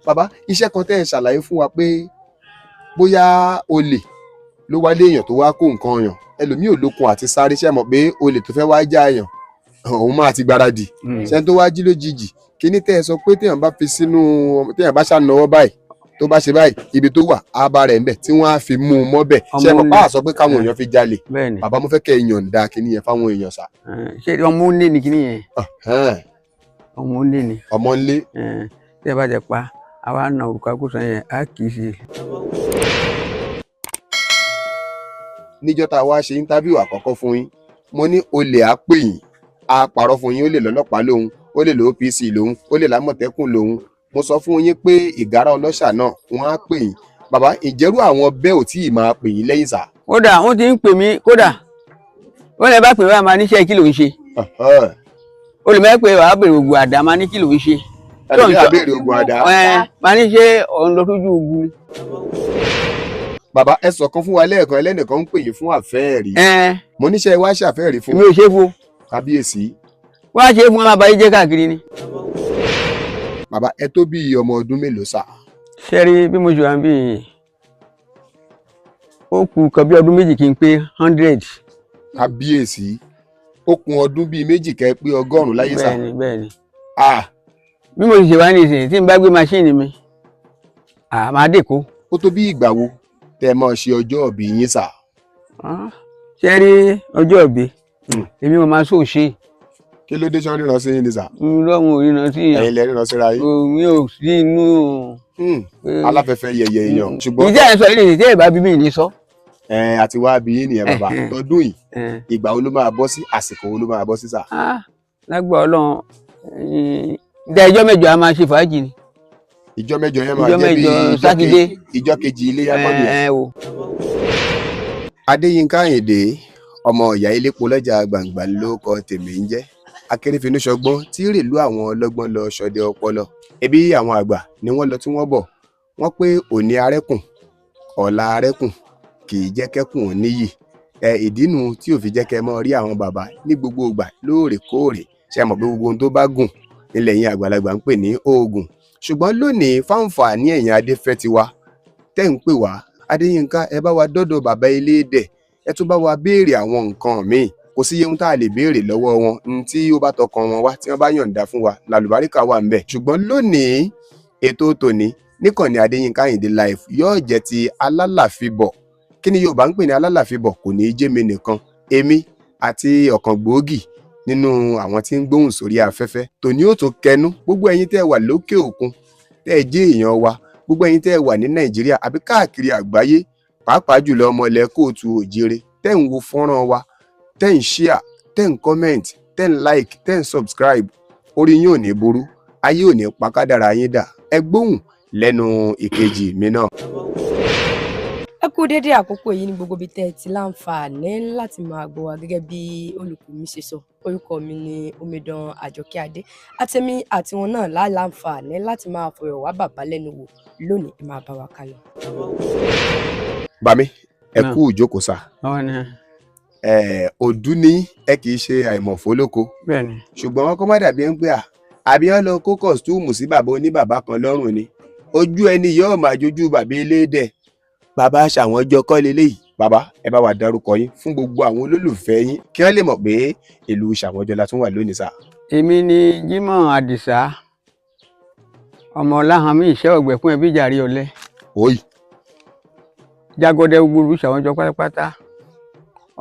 Bàbá, iṣẹ́ kan tẹ́ ẹ ṣàlàyé fún wa pé bóyá olè ló wá léèyàn tó wá kó nǹkan yàn, ẹlòmíì ò lókun àti sáré. Ṣe mọ̀ pé olè tó fẹ́ wá já yàn, òun máa ti gbáradì. Ṣé tó wá jí lójijì, kíní tẹ́ ẹ sọ pé téèyàn bá fi sínú, téèyàn bá ṣànáwọ́ báyìí, tó bá ṣe báyìí, ibi tó wà á bá rẹ̀ ń bẹ̀ tí wọ́n á fi mú un mọ́bẹ̀. Ṣe mọ̀ pa àsọ pé káwọn èèyàn fi jalè? Bàbá, mo fẹ́ kẹ́ ẹ yànda kíní yẹn fáwọn èèyàn sà. Ṣé ọmọ ńlé ni kíní yẹn? Ọmọ ńlé ni. Ọmọ ńlé. Tí ẹ bá jẹ pa, àwa na òrùka kó sàn yẹn, á kì í ṣe. Níjọ́ tá a wá ṣe íńtábíù àkọ́kọ́ fún yín, mo ní olè á pè yín, á parọ́ fún yín, ó lè lọ́lọ́pàá lòun, ó lè lọ OPC lòun, ó lè lámọ̀tẹ́kùn lòun. Mo sọ fún yín pé ìgárá ọlọ́ṣà náà wọ́n á pè yín. Bàbá, ìjẹ́rú àwọn bẹ́ẹ̀ ò tí ì máa pè yín lẹ́yìn sà? Kódà wọ́n ti ń pè mí, kódà wọ́n lè bá pè wá máa níṣẹ́ kí ló ń ṣe. Olùmọ̀ pé wàá bèrè ògùn àdá, máa ní kí ló ń ṣe. Ẹlòmíì á béèrè ògùn àdá. Máa ní ṣe òun lọ sójú ogun ni. Bàbá, ẹ sọ kan fún wa lẹ́ẹ̀kan, ẹlẹ́nìkan ń pè yín fún àfẹ́ẹ̀rí. Mo níṣẹ́ wá ṣàfẹ́ẹ̀rí fún. Mi ò ṣe é fún. Kábíyèsí. Wá ṣe é fún wọn, máa bá yín jẹ́ káàkiri ni. Bàbá, ẹ tó bí ọmọ ọdún mélòó sà? Ṣé rí bí mo ṣe wà bí, ó kù kan bí ọdún 2 kí n pé 100. Kábíyèsí, ó kù ọdún bíi 2 kẹ́ pé 100 láyé sà. Bẹ́ẹ̀ni, bẹ́ẹ̀ni. Bí mo ṣe wà ní ìsìn, tí n bá gbé maṣíìnì mi, màá dé Èkó. Ó tó bí ìgbà wo tẹ́ ẹ máa ṣe ọjọ́ ìbí yín sà? Ṣé rí ọjọ́ ìbí èmi mo máa sóò ṣe. Kí ló dé, sọ́n ríran sí yín ni sà? Lọ́run ò ríran sí yín. Ẹ̀yin lẹ ríran síra yín. Mi ò sí inú. Aláfẹ́fẹ́ yẹ̀yẹ̀ èèyàn. Ṣùgbọ́n ìjẹ́ ẹ̀ sọ ilé ìjẹ́ ìbá bí mi ní sọ. Àti wá bí yín nìyẹn bàbá. Tọdún yìí, ìgbà wo ló máa bọ́ sí, àsìkò wo ló máa bọ́ sí sà? Lágbà Ọlọ́run, ìdá ìjọ mẹ́jọ a máa ṣe fàájì ni. Ìjọ mẹ́jọ yẹn máa jẹ́ bí ìjọ kejì iléyá kọ́ nìyẹn. Adéyínká Àyìndé, ọmọ ìyá elépo lọ́jà gbàǹgbà ló kọ tèmi ń jẹ́. Akérèfínúṣọgbọ́n tí rèlú àwọn ọlọ́gbọ́n lọ ṣọdẹ ọpọlọ. Ẹbí àwọn àgbà ni wọ́n lọ tí wọ́n bọ̀. Wọ́n pé òní arẹ́kùn, ọ̀la arẹ́kùn, kì í jẹ́ kẹ́kùn ò níyì. Ìdínú tí ò fi jẹ́ kẹ́ mọ́ rí àwọn bàbá ní gbogbo ìgbà lóòrèkóòrè. Ṣé mọ̀ pé gbogbo ohun tó bá gùn nílẹ̀ yín àgbàlagbà ń pè ní oògùn. Ṣùgbọ́n lónìí, fáǹfààní ẹ̀yin Adéfẹ́ ti wa tẹ́ ń pè wá, Adéyínká, ẹ bá wa dọ́dọ̀ bàbá Elédè, ẹ tún bá wa béèrè àwọn nǹkan míì. Kò sí ohun tá a lè béèrè lọ́wọ́ wọn, ní tí ó bá tọkàn wọn wá, tí wọ́n bá yọ̀ǹda fún wa, làlùbáríkà wà ńbẹ̀. Ṣùgbọ́n lónìí, ètò tòní níkànnì Adéyínká Àyìndé Live yóò jẹ́ ti alálàfibọ̀. Kí ni Yorùbá ń pè ní alálàfibọ̀? Kò ní í jẹ́ mi nìkan, èmi àti ọ̀kan gbòógì nínú àwọn tí ń gbóhùn sórí afẹ́fẹ́ tòní ó tún kẹnu. Gbogbo ẹ̀yin tẹ́ wà lókè òkun, tẹ́ ẹ jẹ́ èèyàn wa, gbogbo ẹ̀yin tẹ́ wà ní Nàìjíríà àbí káàkiri àgbáyé, pàápàá jùlọ ọmọ ilẹ̀ kóòtù òjire, tẹ́ ń wo fọ́nrán wa, tẹ́ ń share, tẹ́ ń comment, tẹ́ ń like, tẹ́ ń subscribe, orí yín ò ní burú, ayé ò ní pa kádàrá yín dà. Ẹ gbóhùn lẹ́nu ìkejì mi náà. Ẹ kú dédé àkókò yìí ní gbogbo ibi tẹ́ ẹ ti láǹfààní láti máa gbọ́ wa. Gẹ́gẹ́ bí olùkọ́ mi ṣe sọ, orúkọ mi ni Omidan Àjọkẹ́ Adé. Àtẹ̀mí àti wọn náà láǹfààní láti máa fọ̀rọ̀ wá bàbá lẹ́nu wò lónìí. Ẹ máa bá wa kálọ. Bàmí, ẹ kú ìjókòó sà. Òdú ni ẹ, kì í ṣe àìmọ̀fólóko. Ṣùgbọ́n kó má dàbí ẹ ń pè à àbí wọn lọ kó kọ̀stúùmù sí bàbá oníbàbá kan lọ́rùn ni, ojú ẹni yóò máa jojú bàbá Elédè. Bàbá ṣàwọn jọ kọ́ leléyìí. Bàbá, ẹ bá wa dárúkọ yín fún gbogbo àwọn olólùfẹ́ yín kí wọ́n lè mọ̀ pé ìlú Ṣàwọ́njọ la tún wà lónìí sà. Èmi ni Jímọ̀ Àdìsá, ọmọ Ọláhànmí ìṣẹ́ ọ̀gbẹ̀kún ẹbí jàre ọ̀lẹ. Oyi. Jágọdẹ gbogbo ìlú Ṣàwọ́njọ pátápátá,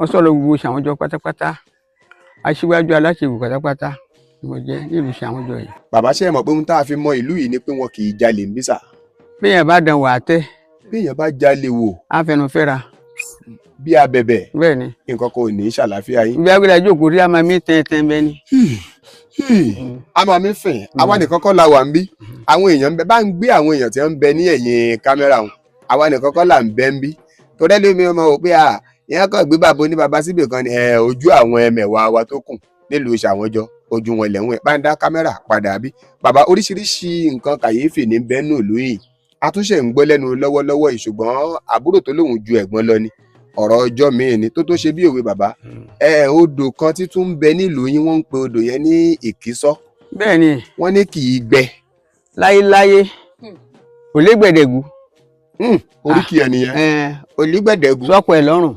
ọ̀sọ̀lọ̀ gbogbo Ṣàwọ́njọ pátápátá, aṣíwájú aláṣẹ̀wò pátápátá ni mo jẹ́ nílùú Ṣàwọ́njọ yìí. Bàbá, ṣe é mọ̀ pé ohun tá a fi mọ ìlú yìí ni pé wọn kì í jalè ń bí sà? Bí èèyàn bá dán wà á tẹ́. Bí èèyàn bá jalè wò. Á fẹnu fẹ́ra. Bí abẹ̀bẹ̀. Bẹ́ẹ̀ni. Nǹkan kò ní í ṣàlàáfíà yín. Bí agbèrè àjòkó rí, a máa mí tẹ́ntẹ́n bẹ́ẹ̀ ni. A máa mí fìn. Àwa nìkan kọ́ la wà ń bí. Àwọn èèyàn ń bẹ, bá ń gbé àwọn èèyàn tí wọ́n ń bẹ ní ẹ̀yìn kámẹ́rà wọn. Àwa nìkan kọ́ là ń bẹ ń bí. Torí ẹ lómi ọmọ wò pé à ìyẹn kàn gbé bàbá oníbàbá síbì kan ni ojú àwọn ẹmẹ̀wà wa tó kù nílùú Ṣàwọ́njọ, ojú wọn lẹ̀wọ̀n ẹ̀ bá ń dá kámẹ́rà padà bí. Bàbá, oríṣiríṣi nǹkan kàyéfì ní bẹ́ẹ̀ nù lóyìn. Àtúnṣe ń gbọ́ lẹ́nu lọ́wọ́lọ́wọ́ yìí, ṣùgbọ́n àbúrò tó lóun ju ẹ̀gbọ́n lọ ni ọ̀rọ̀ ọjọ́ míì ni tó tó ṣe bí òwe. Bàbá, odò kan títún ń bẹ nílùú yín, wọ́n ń pe odò yẹn ní Ìkísọ́. Bẹ́ẹ̀ni. Wọ́n ní kì í gbẹ. Láyéláyé. Òlégbèdègù. Oríkì ẹ nìyẹn. Olúgbẹ̀dẹ̀gù. Sọ́kọ ẹ̀ lọ́rùn.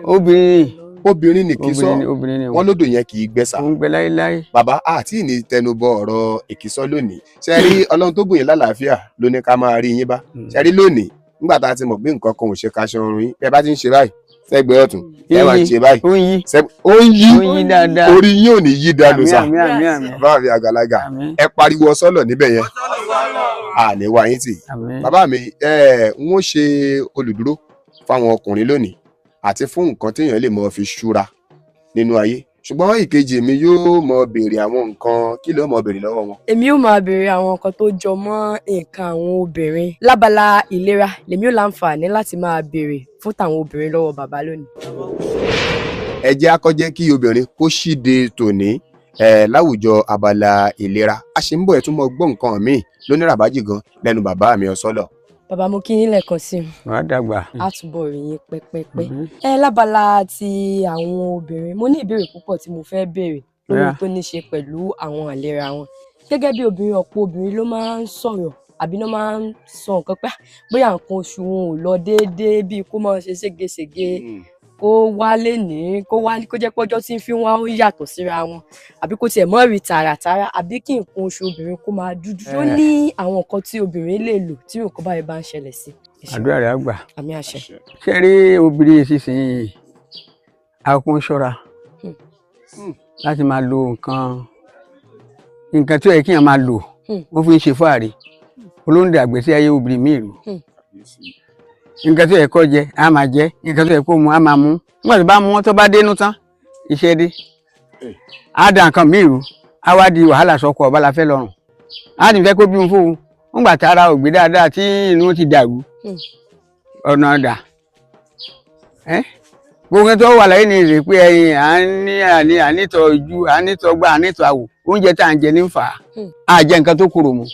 Obìnrin. Obìnrin ní kìsọ́. Obìnrin ni. Wọn lódò yẹn kì í gbẹ́sà. Òun gbẹ láéláé. Bàbá àti ní tẹnubọ ọ̀rọ̀ ìkìsọ́ lónìí. Ṣe rí Ọlọ́run tó bùn yín lálàáfíà ló ní ká máa rí yín bá. Ṣe rí lónìí nígbà tá a ti mọ̀ pé nǹkan kan ò ṣe kaṣọ ọrùn yín, ẹ bá ti ń ṣe báyìí sẹ́gbẹ̀ẹ́ ọ̀tún, ẹ máa ṣe báyìí ó ń yí, orí yín ò ní yí dànù sà. Bàbá mi àgbàlagbà, ẹ pariwo sọ́lọ̀ níbẹ̀ yẹn, àní wa yín tì. Bàbá mi, n ó ṣe olùdúró fáwọn ọkùnrin lónìí àti fún nǹkan téèyàn lè mọ fi ṣúra nínú ayé, ṣùgbọ́n ìkejì mi yóò mọ béèrè àwọn nǹkan. Kí ló mọ béèrè lọ́wọ́ wọn? Èmi yóò máa béèrè àwọn nǹkan tó jọ mọ́ nǹkan àwọn obìnrin lábala ìlera. Lèmi ò láǹfààní láti máa béèrè fún tàwọn obìnrin lọ́wọ́ bàbá lónìí. Ẹ jẹ́ á kọ́ jẹ́ kí obìnrin kó ṣíde tòní láwùjọ abala ìlera. A ṣe ń bọ̀, ẹ̀ tún mọ gbọ́ nǹkan míì lóníràbájì gan lẹ́nu bàbá mi Ọ̀sọ́lọ̀. Bàbá, mo kí yín lẹ́ẹ̀kan sí i. Wàá dàgbà. Á túbọ̀ rí yín pẹ́pẹ́pẹ́. Ẹ lábala ti àwọn obìnrin, mo ní ìbéèrè púpọ̀ tí mo fẹ́ béèrè lórí tó ní ṣe pẹ̀lú àwọn àìlera wọn. Gẹ́gẹ́ bí obìnrin, ọ̀pọ̀ obìnrin ló máa ń sọ̀rọ̀ àbí ló máa ń sọ nǹkan pé bóyá nǹkan oṣù wọn ò lọ déédéé, bíi kó máa ṣe ségesège, kó wá lénìí, kó wá kó jẹ́ pé ọjọ́ tí ń fi wá ó yàtọ̀ síra wọn, àbí kó tiẹ̀ mọ́ rí tààràtààrà, àbí kí nǹkan oṣù obìnrin kó máa dúdú. Ó ní àwọn nǹkan tí obìnrin lè lò tí nǹkan báyìí bá ń ṣẹlẹ̀ sí. Àdúrà rẹ̀ á gbà. Àmín àṣẹ. Ṣé rí obìnrin sísìn akún ṣọ́ra láti máa lo nǹkan tí ó yẹ kí èèyàn máa lò, wọ́n fi ń ṣe fáàrí olóńdè àgbèsí ayé obìnrin míì rò. Nǹkan tó yẹ kó jẹ á máa jẹ, nǹkan tó yẹ kó mu á máa mu. Nígbà tó bá mú wọn tó bá dénú tán, iṣẹ́ dé, á da nǹkan míì rú, á wá di wàhálà sọkọ ọba la fẹ́ lọ́rùn, á ní fẹ́ kó bímọ fóun. Nígbà tá ara ò gbé dáadáa tí inú ti dàrú, ọ̀nà ọ̀dà gbogbo tó wà láyé ní ìrè pé ẹyin à ń ní àní ànítọ́ ojú, ànítọ́ gbá, ànítọ́ àwò, oúnjẹ tá à ń jẹ ní fà á, á jẹ nǹkan tó korò mu.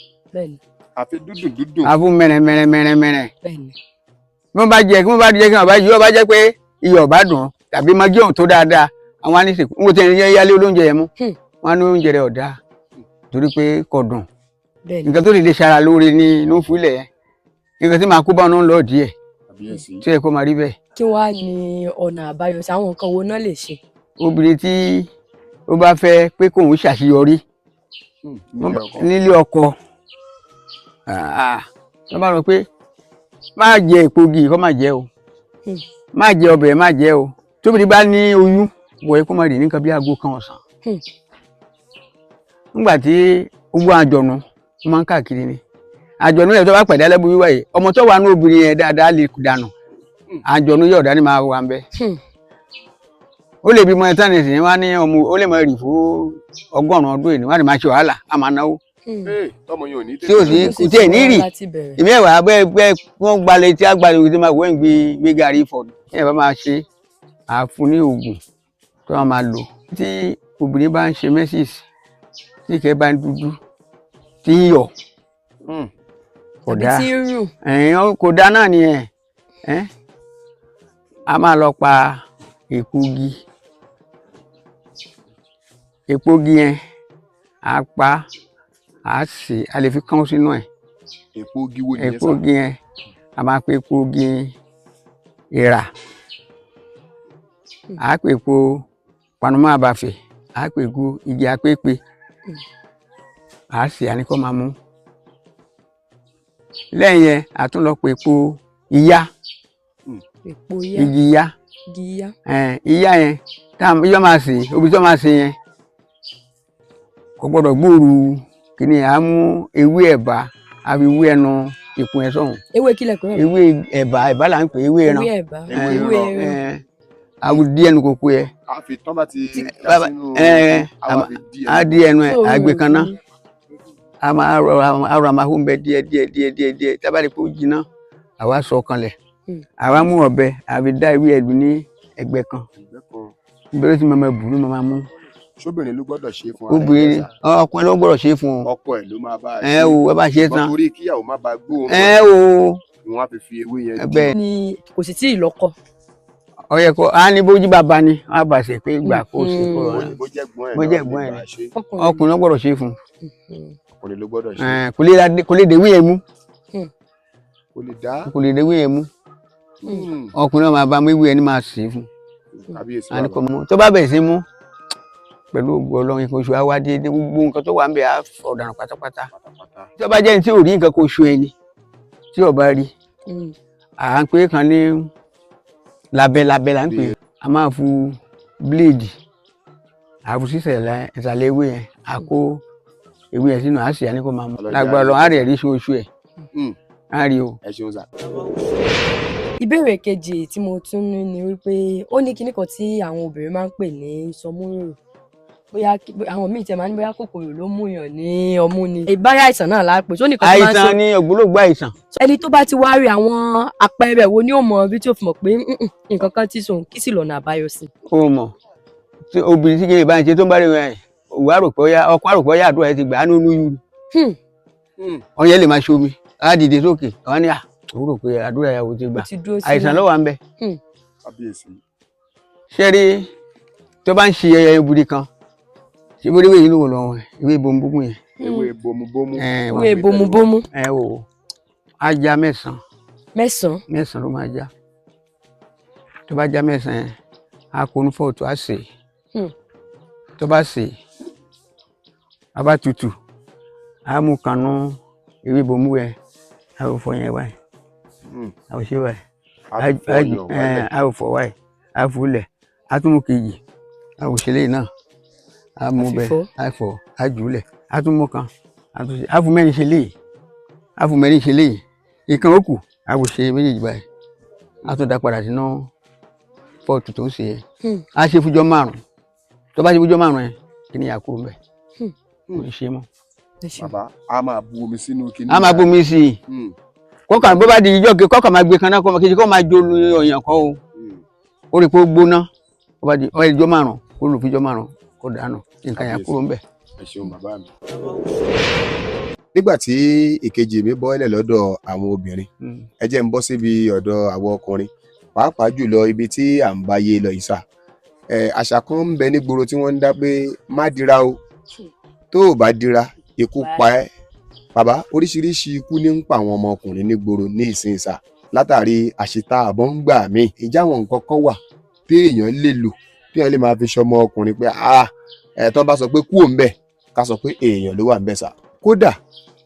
Àfi dúdùn dúdùn. Àfi mẹ́rẹ̀ mẹ́rẹ̀ mẹ́rẹ̀ mẹ́rẹ̀. Bí wọ́n bá jẹ, kí wọ́n bá jẹ, kí wọ́n bá yọ, bá jẹ́ pé iyọ̀ bá dùn tàbí magi ọ̀hún tó dáadáa, àwọn anísèkú ń wò tí ẹni yálé olóúnjẹ yẹn mú, wọn á ní oúnjẹ rẹ ọ̀dà torí pé kò dùn. Nǹkan tó lè lè ṣara lóore ní inú fúlẹ̀ yẹn, nǹkan tí màá kó bá wọn lọ díẹ̀ tí ó yẹ kó máa rí bẹ́ẹ̀. Kí wàá ní ọ̀nà àbáyọ sí àwọn nǹkan wo náà lè ṣe? Obìnrin tí ó bá fẹ́ pé kóun ṣàṣeyọrí nílé ọkọ, wọ́n bá rọ pé má jẹ èpogi, kó má jẹ o, má jẹ ọbẹ̀, má jẹ o. Tóbi bá ní oyún wọ̀ ẹ́ kó má rí nǹkan bí aago kan ọ̀sán. Nígbà tí gbogbo àjọ̀nù wọ́n máa ń káàkiri ni àjọ̀nù yẹn tó bá pẹ̀lú ẹlẹ́bùrú wáyé, ọmọ tó wà ní obìnrin yẹn dáadáa lè dànù, àjọ̀nù yóò dání máa wà ń bẹ. Ó lè bímọ ẹtàn nìsín wá ní ọmọ, ó lè máa rì fún 100 ọdún yìí, wọ́n á lè máa ṣe wàhálà, á máa náwó tí o sì kò tí ẹ ní rì ìmí ẹwà bẹ́ẹ̀ bẹ́ẹ̀ wọ́n gbalẹ̀ tí a gbalẹ̀ òkè tí máa wọ́n gbé gbé gàrí fọ̀ ní ẹ̀ bá máa ṣe àfun ní oògùn tó máa máa lò. Tí obìnrin bá ń ṣe menses, tí ìkẹ́ bá ń dúdú, tí ń yọ̀, kò dáa, kò dáa náà nìyẹn. A máa lọ pa èpogi, èpogi yẹn a pa a sè, a lè fi kán sínú ẹ. Èpogi wo nìyẹn sá? Èpogi yẹn a máa pe èpogi ìrà, a pè po panumọ́ àbàfẹ́, a pè po igi apépè, a sè, a ní kó máa mú. Lẹ́yìn yẹn a tún lọ pè po ìyá, igi ìyá, ìyá yẹn tá a yọ máa sè, obì tó máa sè yẹn kò gbọdọ̀ gbóòrò kìíní. A mú ewé ẹ̀bà, a fi wé ẹnu ìkun ẹ̀ sọ̀hún. Ewé kílẹ̀ kúrò. Ewé ẹ̀bà, ẹ̀bà là ń pè ewé ẹran. Ewé ẹ̀bà, ewé ẹran. A di ẹnu kókó yẹ. A fi tán bá ti dá sínú. A di ẹnu ẹ, a gbé kaná. A máa rọ, a máa hún bẹ díẹ̀ díẹ̀ díẹ̀ díẹ̀ díẹ̀, tá a bá rí pé ó jiná, àwa sọ kanlẹ̀. Àwa mú ọ̀bẹ, a fi dá ewé ẹ̀dùn ní ẹ̀gbẹ́ kan. Ìbẹ̀rẹ̀ tí màmá bù ní màmá mú. Ṣóbìnrin ló gbọ́dọ̀ ṣe fún ara ẹ̀? Obìnrin, ọkùnrin ló gbọ́dọ̀ ṣe fún ọ. Ọkọ ẹ̀ ló máa bá a ṣe. Ẹ o, ẹ bá ṣe tán. Torí kíyàwó má bàa gbóòórùn. Ẹ o. Wọ́n á fi fi ewé yẹn dì. Ni kò sì tí ì lọ́kọ. Ó yẹ kó a ní bójú bàbá ni wọ́n á bá ṣe pé gbà kó ṣe kó rọra. Bó jẹ́ gbọ́n ẹ̀ ọkùnrin ló gbọ́dọ̀ ṣe fún. Ọkùnrin ló gbọ́dọ̀ ṣe. Kò lè dèwé yẹn mú. Kò lè dá. Kò lè dèwé yẹn mú. Ọkùnrin náà máa bá mú ewé ẹni máa sè é fún. Kábíyèsí. Tó bá bẹ̀rẹ̀ sí mú pẹ̀lú ògùn Ọlọ́run, nǹkan oṣù á wá déédéé, gbogbo nǹkan tó wà ń bẹ̀ á ọ̀daràn pátápátá. Tó bá jẹ́ ní tí ò rí nǹkan kó oṣù ẹni tí ò bá rí, à ń pè é kan ní labẹ́labẹ́ là ń pè é. A máa fu bíléèdì àfu sísẹ̀ ìsàlẹ̀ ewé yẹn, a kó ewé yẹn sínú àṣì àní kó máa mú. Lágbára Ọlọ́run á rẹ̀ rí oṣù ẹ̀ á rí o. Ẹ ṣeun sà. Ìbéèrè kejì tí mo tún ní ni wípé ó ní kinní kan tí àwọn obìnrin máa ń pè ní sọmúrò, bóyá àwọn míì tẹ máa ní bóyá kòkòrò ló mú yàn ní ọmú ni. Ìbára àìsàn náà lápè tó nìkan tó máa ń sọ. Àìsàn ni ògbólógbò àìsàn. Ẹni tó bá ti wá rí àwọn àpẹẹrẹ wo ni ó mọ bí tí ó fi mọ̀ pé nǹkan kan ti sòun, kí sì lọ́nà àbáyọ sí. Ó mọ̀ tí obìnrin tí kìí bá ń ṣe tó ń bá rí wọn òwú àròpọ̀ ya ọkọ àròpọ̀ ya àdúrà ẹ ti gbà á nínú yú. Ọyẹ lè máa ṣomi á dìde sókè àwọn ní òwú rò pé àdúrà ìyàwó ti gbà, àìsàn ló wà ń bẹ. Ṣé rí tó bá ń ṣe ẹyẹ obìnrin kan ṣé bó ewé yìí ló wò lọ́wọ́ ewé bomubomu yẹn. Ewé bomubomu. Ewé bomubomu. Ẹ wò á já mẹ́sàn-án. Mẹ́sàn-án. Mẹ́sàn-án ló máa já. Tó bá já mẹ́sàn-án yẹn á kó ní fọ́ọ̀tù á sè é. Tó bá sè é á bá tutù á mú kanú ewé bomu yẹn á fọ yẹn wáyé á ṣe wáyé á fọ wáyé á fúlẹ̀ á tún mú kejì á wò ṣe léyìn náà a mú bẹ a fọ a jùlẹ a tún mú kan a tún ṣe a fún mẹ́rin ṣe léyìí a fún mẹ́rin ṣe léyìí ìkan ó kù a kò ṣe méjèèjì báyìí a tún da padà sínú pọ́ọ̀tù tó ń ṣe yẹn a ṣe fújọ́ márùn tó bá ṣe fújọ́ márùn yẹn kí ni yàkúrò mbẹ kò ní ṣe mọ́. Bàbá a máa bu omi sínú kinní. A máa bu omi sí i kọ́kà bó bá di ijọ́ ke kọ́kà máa gbé kan náà kọ́ kejì kọ́ máa jó ọ̀yàn kọ́ o ó rí i pé ó gbóná ó bá di ijọ́ márùn ó lò fújọ́ márùn kó dànù nǹkan yà kúrò ńbẹ̀. Ẹ ṣeun bàbá mi. Nígbà tí ìkejì mi bọ́lẹ̀ lọ́dọ̀ àwọn obìnrin, ẹ jẹ́ ń bọ́ síbi ọ̀dọ̀ àwọn ọkùnrin, pàápàá jùlọ ibi tí à ń bá yé lọ ìsà. Àṣà kan ń bẹ nígboro tí wọ́n ń dá pé má dira o, tó o bá dira ikú pa ẹ́. Bàbá, oríṣiríṣi ikú ní ń pa àwọn ọmọkùnrin nígboro ní ìsìn ìsà látàrí àṣìta àbọ̀ ń gbà mí. Ìjà àwọn nǹkan kan wà téèyàn lè lò téèyàn lè máa fi ṣọmọ ọkùnrin pé ẹ̀tọ́ bá sọ pé kú òun bẹ̀ ká sọ pé èèyàn ló wà ń bẹ̀ sà. Kódà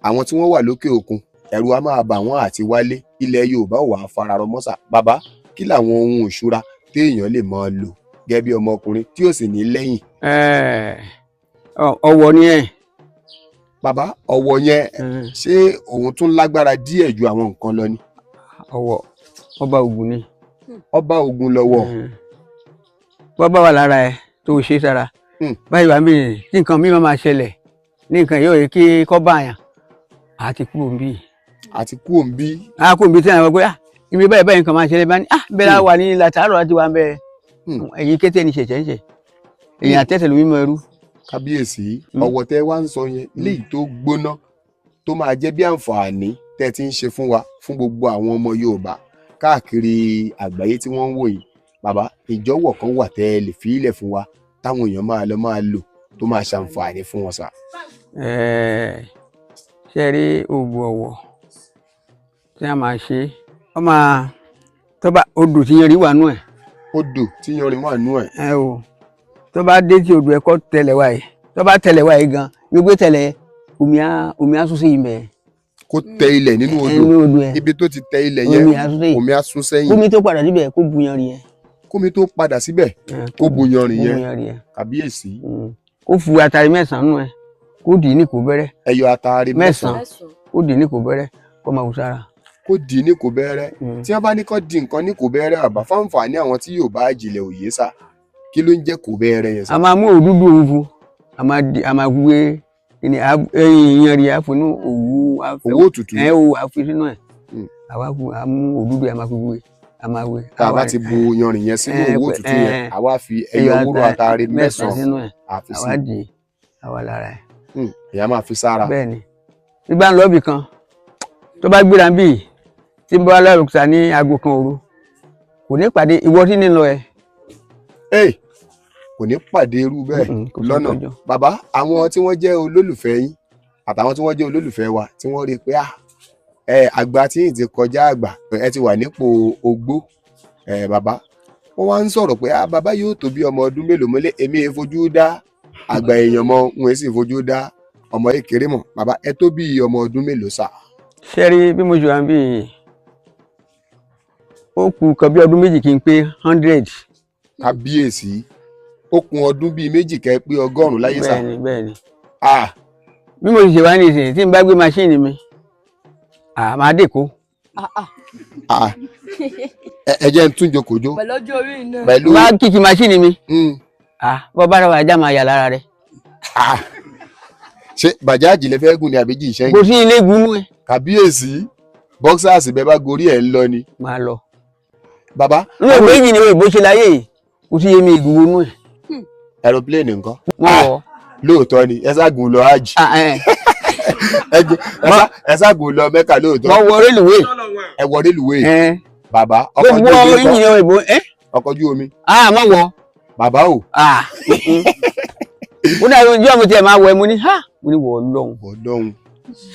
àwọn tí wọ́n wà lókè òkun ẹ̀rù á máa bà wọ́n àti wálé, ilẹ̀ Yorùbá ò wà fararọ mọ́ sà. Bàbá, kí làwọn ohun ìṣura téèyàn lè máa lò gẹ́gẹ́ bí ọmọkùnrin tí ò sì ní lẹ́yìn. Ọ̀wọ̀ ni ẹ. Bàbá, ọ̀wọ̀ yẹn ṣé òun tún lágbára díẹ̀ ju àwọn nǹkan lọ ni? Ọ̀wọ̀ ọba Ògùn ni. Ọba Ògùn lọ́wọ́. Bọ́ bá wà lára ẹ tó o ṣe sára báyìí wà mí tí nǹkan mi máa ṣẹlẹ̀ ní nǹkan yóò yẹ kí kọ́ bá yàn àti kúrò ń bí. Àti kúrò ń bí. A kúrò ń bí tí àwọn ọgbẹ́ ibi báyìí báyìí nǹkan máa ṣẹlẹ̀ bá ní bẹ́ẹ̀ la wà ní látàárọ̀ láti wà ń bẹ́ẹ̀ èyí kété ni ṣẹ̀ṣẹ̀ ń ṣe èyí àtẹ̀tẹ̀ ló mímọ ẹrú. Kábíyèsí, ọ̀wọ̀ tẹ́ wá ń sọ yẹn léyìí tó gbóná tó máa jẹ́ bí àǹfààní tẹ́ ti ń ṣe fún wa fún gbogbo àwọn ọmọ Yorùbá káàkiri àgbáyé tí wọ́n ń wò yìí. Bàbá, ìjọwọ́ kan wà tẹ́ ẹ lè fi ilẹ̀ fún wa táwọn èèyàn máa lọ máa lò tó máa ṣàǹfààní fún wọn sà. Ṣe rí oògùn ọ̀wọ̀ tí a máa ṣe ọ máa tó bá odò tí yanrìn wà nú ẹ̀. Odò tí yanrìn wà nú ẹ̀. Ẹ o tó bá dé tí odò ẹ̀kọ́ tẹ̀lẹ̀ wá yìí tó bá tẹ̀lẹ̀ wá yìí gan gbégbé tẹ̀lẹ̀ omi á sún sí ibẹ̀. Kó tẹ ilẹ̀ nínú odò, ibi tó ti tẹ ilẹ̀ yẹn omi á sún sẹ́yìn. Kómi tó padà síbẹ̀ kó bu yanrìn yẹn. Kómi tó padà síbẹ̀ kó bu yanrìn yẹn. Kàbíyèsí. Kó fu atare mẹ́sàn-án nù ẹ kó dì í ní kò bẹ̀rẹ̀. Ẹyọ atare mẹ́sàn-án kó dì í ní kò bẹ̀rẹ̀ kó máa wù sára. Kó dì í ní kò bẹ̀rẹ̀. Tí wọ́n bá ní kó di nǹkan ní kò bẹ̀rẹ̀ àbá fáǹfààní àwọn tí yóò bá jìnlẹ̀ òye sà, kí ló ń jẹ́ kò bẹ̀rẹ̀ yẹn sà. A máa mú òdúdú òfu a máa wé yanrìn àfọnú òwú òwú òtútù ẹ o àfi sínú ẹ àwa mú òdúdú a máa fi wé a máa wé. Tá a bá ti bu yanrìn yẹn sínú òwú òtútù yẹn àwa fi ẹyọ wúrọ atare mẹ́sàn-án àfi sí àwa dì í àwa lára ẹ. Èyàn máa fi sára. Bẹ́ẹ̀ni bí bá ń lọ ibì kan tó bá gbéra bíi tí ń bá lọ́ọ̀kúta ní aago kan òru kò ní pàdé ìwọ tí ní lọ ẹ. Kò ní pàdé irú bẹ́ẹ̀ lọ́nà. Bàbá, àwọn tí wọ́n jẹ́ olólùfẹ́ yín Àtàwọn tí wọ́n jẹ́ olólùfẹ́ wa tí wọ́n rí i pé àgbà tí yìí ti kọjá àgbà, ẹ ti wà nípò ogbó. Bàbá wọ́n wá ń sọ̀rọ̀ pé bàbá yóò tó bí ọmọ ọdún mélòó mọ́lẹ̀. Èmi ẹ fojú dá àgbà èèyàn mọ́, wọn sì fojú dá ọmọ kékeré mọ́. Bàbá ẹ tó bí ọmọ ọdún mélòó sà? Ṣẹ́rí bí mo ṣe wà bí ó kù kan bí ọdún méjì kí n pé 100. Kábíyèsí, ó kù ọdún bíi méjì kẹ́ pé 100 láyé sà. Bẹ́ẹ̀ni bẹ́ẹ̀ni. Bí mo ṣe wà ní ìsìn tí n bá gbé maṣíìnì mi, màá dèkó. Ẹ jẹ́ n tún jókòó. Pẹ̀lú ọjọ́ orí náà. Pẹ̀lú bá kíkì maṣíìnì mi. Bọ́ bá rẹwà ajá máa yà lára rẹ̀. Ṣé bàjáàjì lè fẹ́ gùn ni àbí jì ìṣẹ́yìn? Kò sí ilé gùn mú ẹ. Kàbíyèsí, bọ́ksàsì bẹ́ẹ̀ bá gorí ẹ̀ ń lọ ni. Máa lọ. Bàbá. Ní òwe yìí ni òyìnbó ṣe láyé yìí, kò sí yémi ìgùn wọnú ẹ. Aeroplane nǹkan. Wọ́n wọ̀. Lóòótọ́ ni, ẹ ságùn lọ hajj. Ẹ ságùn lọ Mẹ́kà lóòótọ́. Wọ́n wọ rélùwé. Ẹ wọ rélùwé. Bàbá ọkọ̀ ojú omi kọ́. Ọkọ̀ ojú omi. Má wọ. Bàbá o. Ó dàbí ojú ọmọ tí ẹ máa wọ ẹ mo ní ha mo ní wọ Ọlọ́run. Ọlọ́run.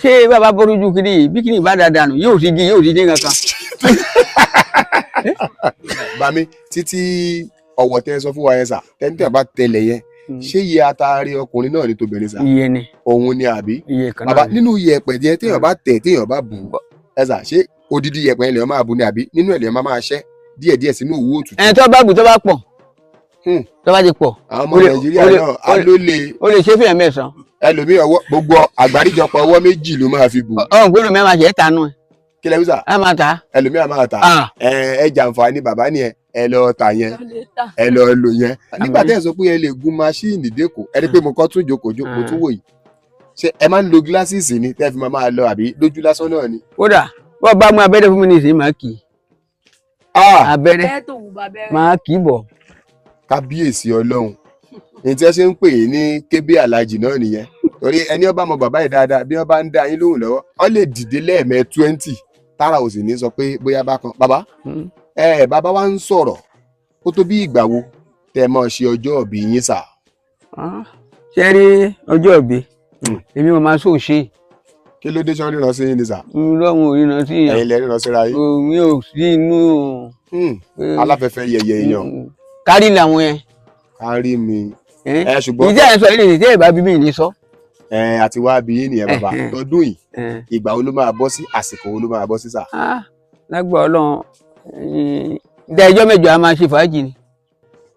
Ṣé bàbá bọ́rújú kiri yìí bí kiri bá dáadáa nù yóò ti jí yóò ti dín kankan. Bàmí títí ọ̀wọ̀ tẹ́ sọ fún wa yẹn sà, tẹ́ńtẹ́ bá tẹlẹ̀ yẹn, ṣé iye ataare ọkùnrin náà ni tobìnrin sà? Iye ni. Òun ni àbí? Iye kan náà. Bàbá nínú iyẹ̀pẹ̀ díẹ̀ téèyàn bá tẹ̀ téèyàn bá bù ẹ sà, ṣé odidi iyẹ̀pẹ̀ yẹn lèèyàn máa bù ni àbí nínú ẹ̀ lèèyàn máa ṣẹ́ díẹ̀díẹ̀ sínú òwú òtútù? Ẹ̀ tó bá bù tó bá pọ̀, tó bá ti pọ̀. Àwọn ọmọ Nàìjíríà náà á ló lè. O lè ṣe fìyà mẹ́sàn-án. Ẹlòmíì ọwọ́ gbogbo àgbáríjọpọ̀ ọwọ́ méjì ló máa fi bù. Ọ̀hún gbọ́dọ̀ mẹ́wàá ṣe é tanú ẹ̀. Kí lẹ wí sà? A máa ta. Ẹlòmíì a máa ta. Ẹ jàǹfààní bàbá ni ẹ lọ tà yẹn, ẹ lọ lò yẹn. Nígbà tẹ́ ẹ sọ pé ẹ lè gun maṣíìnì dẹ́kọ̀, ẹ rí pé mo kọ́ tún jókòó mo tún wò yìí. Ṣé ẹ máa ń lo gíláṣìsì ni tẹ́ fi máa lọ àbí lójú lásán náà ni? Kódà bọ́ọ̀ bá mú abẹ́rẹ́ fún mi ní ìsìn máa kì í. Abẹ́rẹ́ máa kì í bọ̀. Kábíyèsí Ọlọ́run, ní tí ẹ ṣe ń pè é ní kébé alájì náà nìyẹn. Torí ẹni ọba mọ bàbá yìí dáadáa, bí wọ́n bá ń dá yín lóhùn lọ́wọ́, wọ́n lè dìde lẹ́ẹ̀mẹ́ 20 tára ò sì ní sọ pé bóyá bákan. Bàbá bàbá wa ń sọ̀rọ̀ ó tó bí ìgbà wo tẹ́ mọ́ ṣe ọjọ́ ìbí yín sà? Ṣé rí ọjọ́ ìbí èmi mo máa sọ ṣe. Kí ló dé sọ ríran sí yín ni sà? Lọ́run ò ríran sí yàn. Ẹ̀yin lẹ ríran síra yín. Mi ò sí inú. Aláfẹ́fẹ́ yẹ̀yẹ̀ èèyàn. Kárí làwọn yẹn. Kárí mi. Ṣùgbọ́n ìjẹ́ ẹ̀ sọ ilé ìdíje ìbá bíbí ní sọ. Àti wá bí yín nìyẹn bàbá. Tọdún yìí ìgbà wo ló máa bọ́ sí, àsìkò wo ló máa bọ́ sí sà? Lágbà Ọlọ́run, ìdá ìjọ mẹ́jọ a máa ṣe fàájì ni.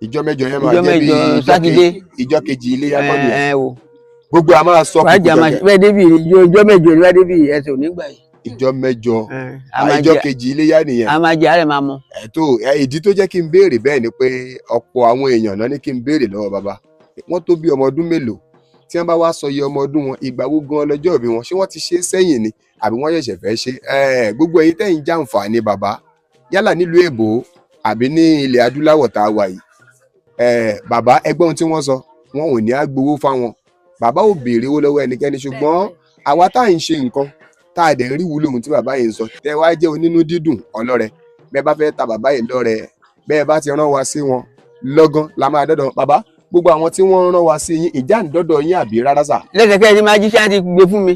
Ìjọ mẹ́jọ yẹn máa jẹ́ bí ìjọ kejì iléyá kọ́ nìyẹn. Gbogbo a máa sọ kùkù jẹjẹ. Bẹ́ẹ̀ débi ìjọ mẹ́jọ ni wá débi ẹsẹ̀ ò ní gbà yìí. Ìjọ mẹ́jọ, ìjọ kejì iléyá nìyẹn. A máa jẹ àárẹ̀ máa mọ. Ẹ̀tọ́ ìdí tó jẹ́ kí n béèrè bẹ́ẹ̀ ni pé ọ̀pọ̀ àwọn èèyàn náà ní kí n béèrè lọ́wọ́ bàbá. Wọ́n tó bí ọmọ ọdún mélòó tí wọ́n bá wá sọ iye ọmọ ọdún wọn, ìgbà wo gan lọ́jọ́ ìbí wọn, ṣé wọ́n ti ṣe é sẹ́yìn ni àbí wọ́n ṣẹ̀ṣẹ̀ fẹ́ ṣe? Gbogbo ẹ̀yin tẹ́yin jàǹfààní bàbá yálà nílùú èbó àbí ní ilẹ̀ adúláwọ̀ tá a wà yìí, bàbá ẹgbọ́n ohun tí wọ́n sọ, wọn ò ní á gbowó fáwọn. Bàbá ò béèrè owó lọ́wọ́ ẹnikẹ́ni, ṣùgbọ́n àwa tá à ń ṣe nǹkan tá a dẹ̀ rí wúlò ohun tí bàbá yìí ń sọ, tẹ́ wá jẹ́ onínú dídùn ọlọ́rẹ, bẹ́ẹ̀ bá fẹ́ ta bàbá yìí lọ́rẹ, bẹ́ẹ̀ bá ti rán wa sí wọn lọ́gán la máa dọ́dọ̀ bàbá. Gbogbo àwọn tí wọ́n rán wa sí yín, ìjà ń dọ́dọ̀ yín àbí rárá sà? Lẹ́sẹ̀kẹ́ ni máa jíṣẹ́ àti gbé fún mi.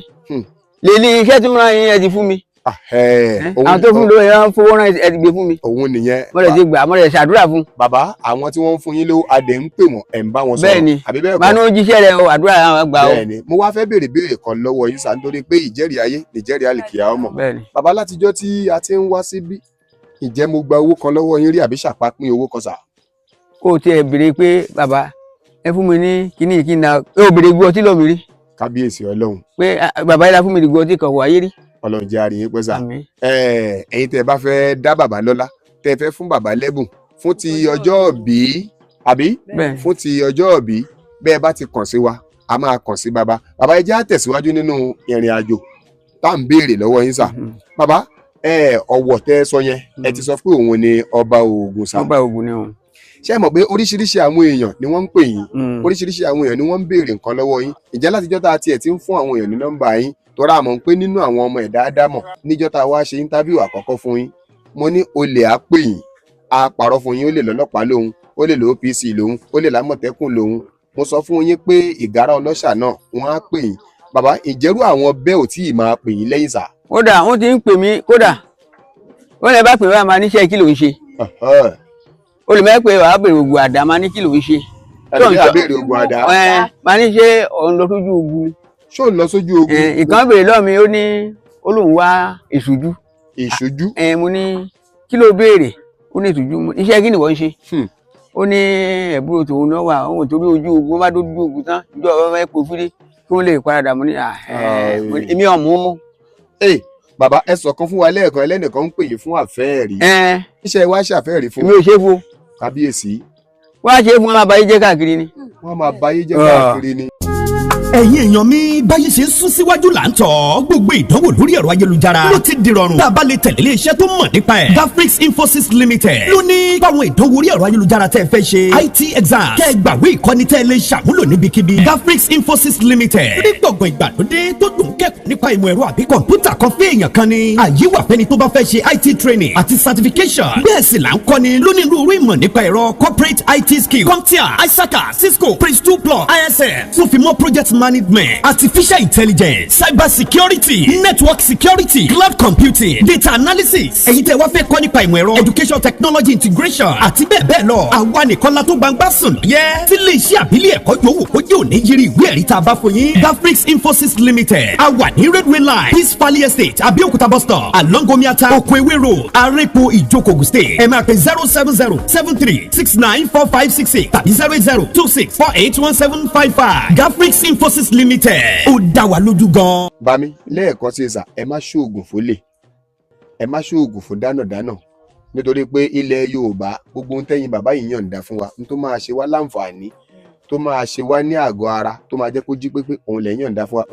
Lèlí iṣẹ́ tí mo rán yín ẹ ti fún mi. Àwọn tó fún mi lówó yẹn fowó rán ẹ ti gbé fún mi. Òun nìyẹn. Mo lè ti gbà, mo lè ṣàdúrà fún. Bàbá àwọn tí wọ́n ń fún yín lówó adẹ̀ ń pè wọ́n, ẹ̀ ń bá wọn sọ̀rọ̀. Bẹ́ẹ̀ni, àbí bẹ́ẹ̀ kọ́? Màá ní ó jíṣẹ́ rẹ o, àdúrà àwọn gbà o. Bẹ́ẹ̀ni, mo wá fẹ́ béèrè béèrè kan lọ́wọ́ yín sà, nítorí pé ìjẹ́rìí ayé nìjẹ́rìí àlìkìyà ọmọ. Bẹ́ẹ̀ni. Bàbá látijọ́ tí a ti ń wá síbí, ǹjẹ́ mo gba owó kan lọ́wọ́ yín rí àbí ṣàpapín owó kan sà? Kó o tiẹ̀ béèrè pé bàbá ẹ fún mi ní kíní kí n na ẹ ò béèrè gbọ́ ọtí lọ́mi rí. Kábíyèsí Ọlọ́run. Pé bàbá yìí la fún mi ní gbọ́ ọtí kan wáyé rí. Ọlọ́run jẹ́ àríyìn pẹ́ sà. Ẹ̀yin tẹ́ ẹ bá fẹ́ dá bàbá lọ́lá, tẹ́ ẹ fẹ́ fún bàbá lẹ́bùn fún ti ọjọ́ ìbí àbí fún ti ọjọ́ ìbí, bẹ́ẹ̀ bá ti kàn sí wa, a máa kàn sí bàbá. Bàbá ẹ jẹ́ á tẹ̀síwájú nínú ìrìn àjò tá à ń béèrè lọ́wọ́ yín sà. Bàbá ọ̀wọ̀ tẹ́ ẹ sọ yẹn, ẹ ti sọ pé òun ni ọba Ògùn sà. Ọba Ògùn ni òun. Ṣé ẹ mọ̀ pé oríṣiríṣi àwọn èèyàn ni wọ́n ń pè yín, oríṣiríṣi àwọn èèyàn ni wọ́n ń béèrè nǹkan lọ́wọ́ yín. Ǹjẹ́ látijọ́ tá a tiẹ̀ ti ń fún àwọn èèyàn ní nọ́mbà yín, tọ́ra àmọ́ pé nínú àwọn ọmọ ẹ̀dá ádámọ̀, níjọ́ tá a wá ṣe íńtábíù àkọ́kọ́ fún yín, mo ní olè á pè yín, á parọ́ fún yín, ó lè lọ́lọ́pàá lòun, ó lè lọ OPC lòun, ó lè lámọ̀tẹ́kùn lòun. Mo sọ fún yín pé ìgárá ọlọ́ṣà náà wọ́n á pè yín. Bàbá, ìjẹ́rú àwọn bẹ́ẹ̀ ò tí ì máa pè yín lẹ́yìn sà? Kódà wọ́n ti ń pè mí, kódà wọ́n lè bá pè wá máa níṣẹ́ kí ló ń ṣe. Olùmọ̀ pé wàá bèrè ògùn àdá, máa ní kí ló ń ṣe. Ẹlòmíì á béèrè oògùn àdá. Ẹ máa ní ṣé òun lọ sójú ogun ni. Ṣó ń lọ sójú ogun? Ìkan béèrè lọ́ọ̀ mi, ó ní ó lóun wá ìṣújú. Ìṣojú. Mo ní kí ló béèrè? Ó ní ìtújú. Mo ní, iṣẹ́ kí ni wọ́n ń ṣe? Ó ní ẹ̀búrò tòun náà wà òun torí ojú ogun, bá dójú ogun tán ìjọ ọba fẹ́ kó fídí kí wọ́n lè paradà. Mo ní mo ní, èmi ọ̀mú mú. Ee, bàbá, ẹ sọ kan fún wa lẹ́ẹ̀kan, ẹlẹ́nìkan ń pè yín fún àfẹ́ẹ̀rí. Iṣẹ́ wa ṣàfẹ́ẹ̀rí fún Èmi ò ṣe é fún. Kábíyèsí. Wọ́n á ṣe é fún wọn, máa bá yín jẹ́ káàkiri ni. Wọ́n máa bayé jẹ́ káàkiri ni. Ẹ̀yin èèyàn mi, báyìí ṣe ń sún síwájú là ń tọ̀. Gbogbo ìdánwò lórí ẹ̀rọ ayélujára ló ti dìrọ̀rùn tá a bá lè tẹ̀lé iléeṣẹ́ tó mọ̀ nípa ẹ̀. Gafrix Infosys Limited ló ní báwọn ìdánwò orí ẹ̀rọ ayélujára tẹ́ ẹ fẹ́ ṣe, IT exam, kẹ́ ẹ gbàwé ìkọ́ni tẹ́ ẹ lè ṣàmúlò níbikíbi. Gafrix Infosys Limited ní gbọ̀ngàn ìgbàlódé tó dùn kẹ́kọ̀ọ́ nípa ìmọ̀ ẹ̀rọ àbí kọ̀ǹpútà kan fún èèyàn kan ni. Àyè wà fẹ́ni tó bá fẹ́ ṣe IT training àti certification. Bẹ́ẹ̀ sì là ń kọ́ni lónírúurú ìmọ̀ nípa ẹ̀rọ, corporate IT skills, CompTIA, ISACA, Cisco, Prince2 Plus, ISM, tó fi mọ́ project management, artificial intelligence, cyber security, network security, cloud computing, data analysis. Ẹ̀yin tẹ́ wá fẹ́ kọ́ nípa ìmọ̀ ẹ̀rọ, education technology integration àti bẹ́ẹ̀ bẹ́ẹ̀ lọ. Àwa nìkan la tó gbangba sùn yẹ tí lè ṣe àbílẹ̀ ẹ̀kọ́ yòówù kó jẹ́ òní yiri ìwé ẹ̀rí tá a bá fún yín. Gafrix Infosys Limited, a wà ní Railway Line, Peace Valley Estate, Abẹ́òkúta bus stop, along Omiata, Okoewe Road, Arepo, Ìjókòó, Ogun State. Ẹ máa pè 07073694566 tàbí 08026481755. Gafrix Infosys Limited, ó dá wa lójú gan. Bami, lẹ́ẹ̀kan sí sà, ẹ má ṣoògùn fólè, ẹ má ṣoògùn fún dánàdánà, nítorí pé ilẹ̀ Yorùbá, gbogbo ohun tẹ́yin bàbá yìí yànda fún wa, n tó máa ṣe wá láǹfààní, tó máa ṣe wá ní àgọ́ ara, tó máa jẹ́ kó jí pépé, òun lẹ̀ yànda fún wa.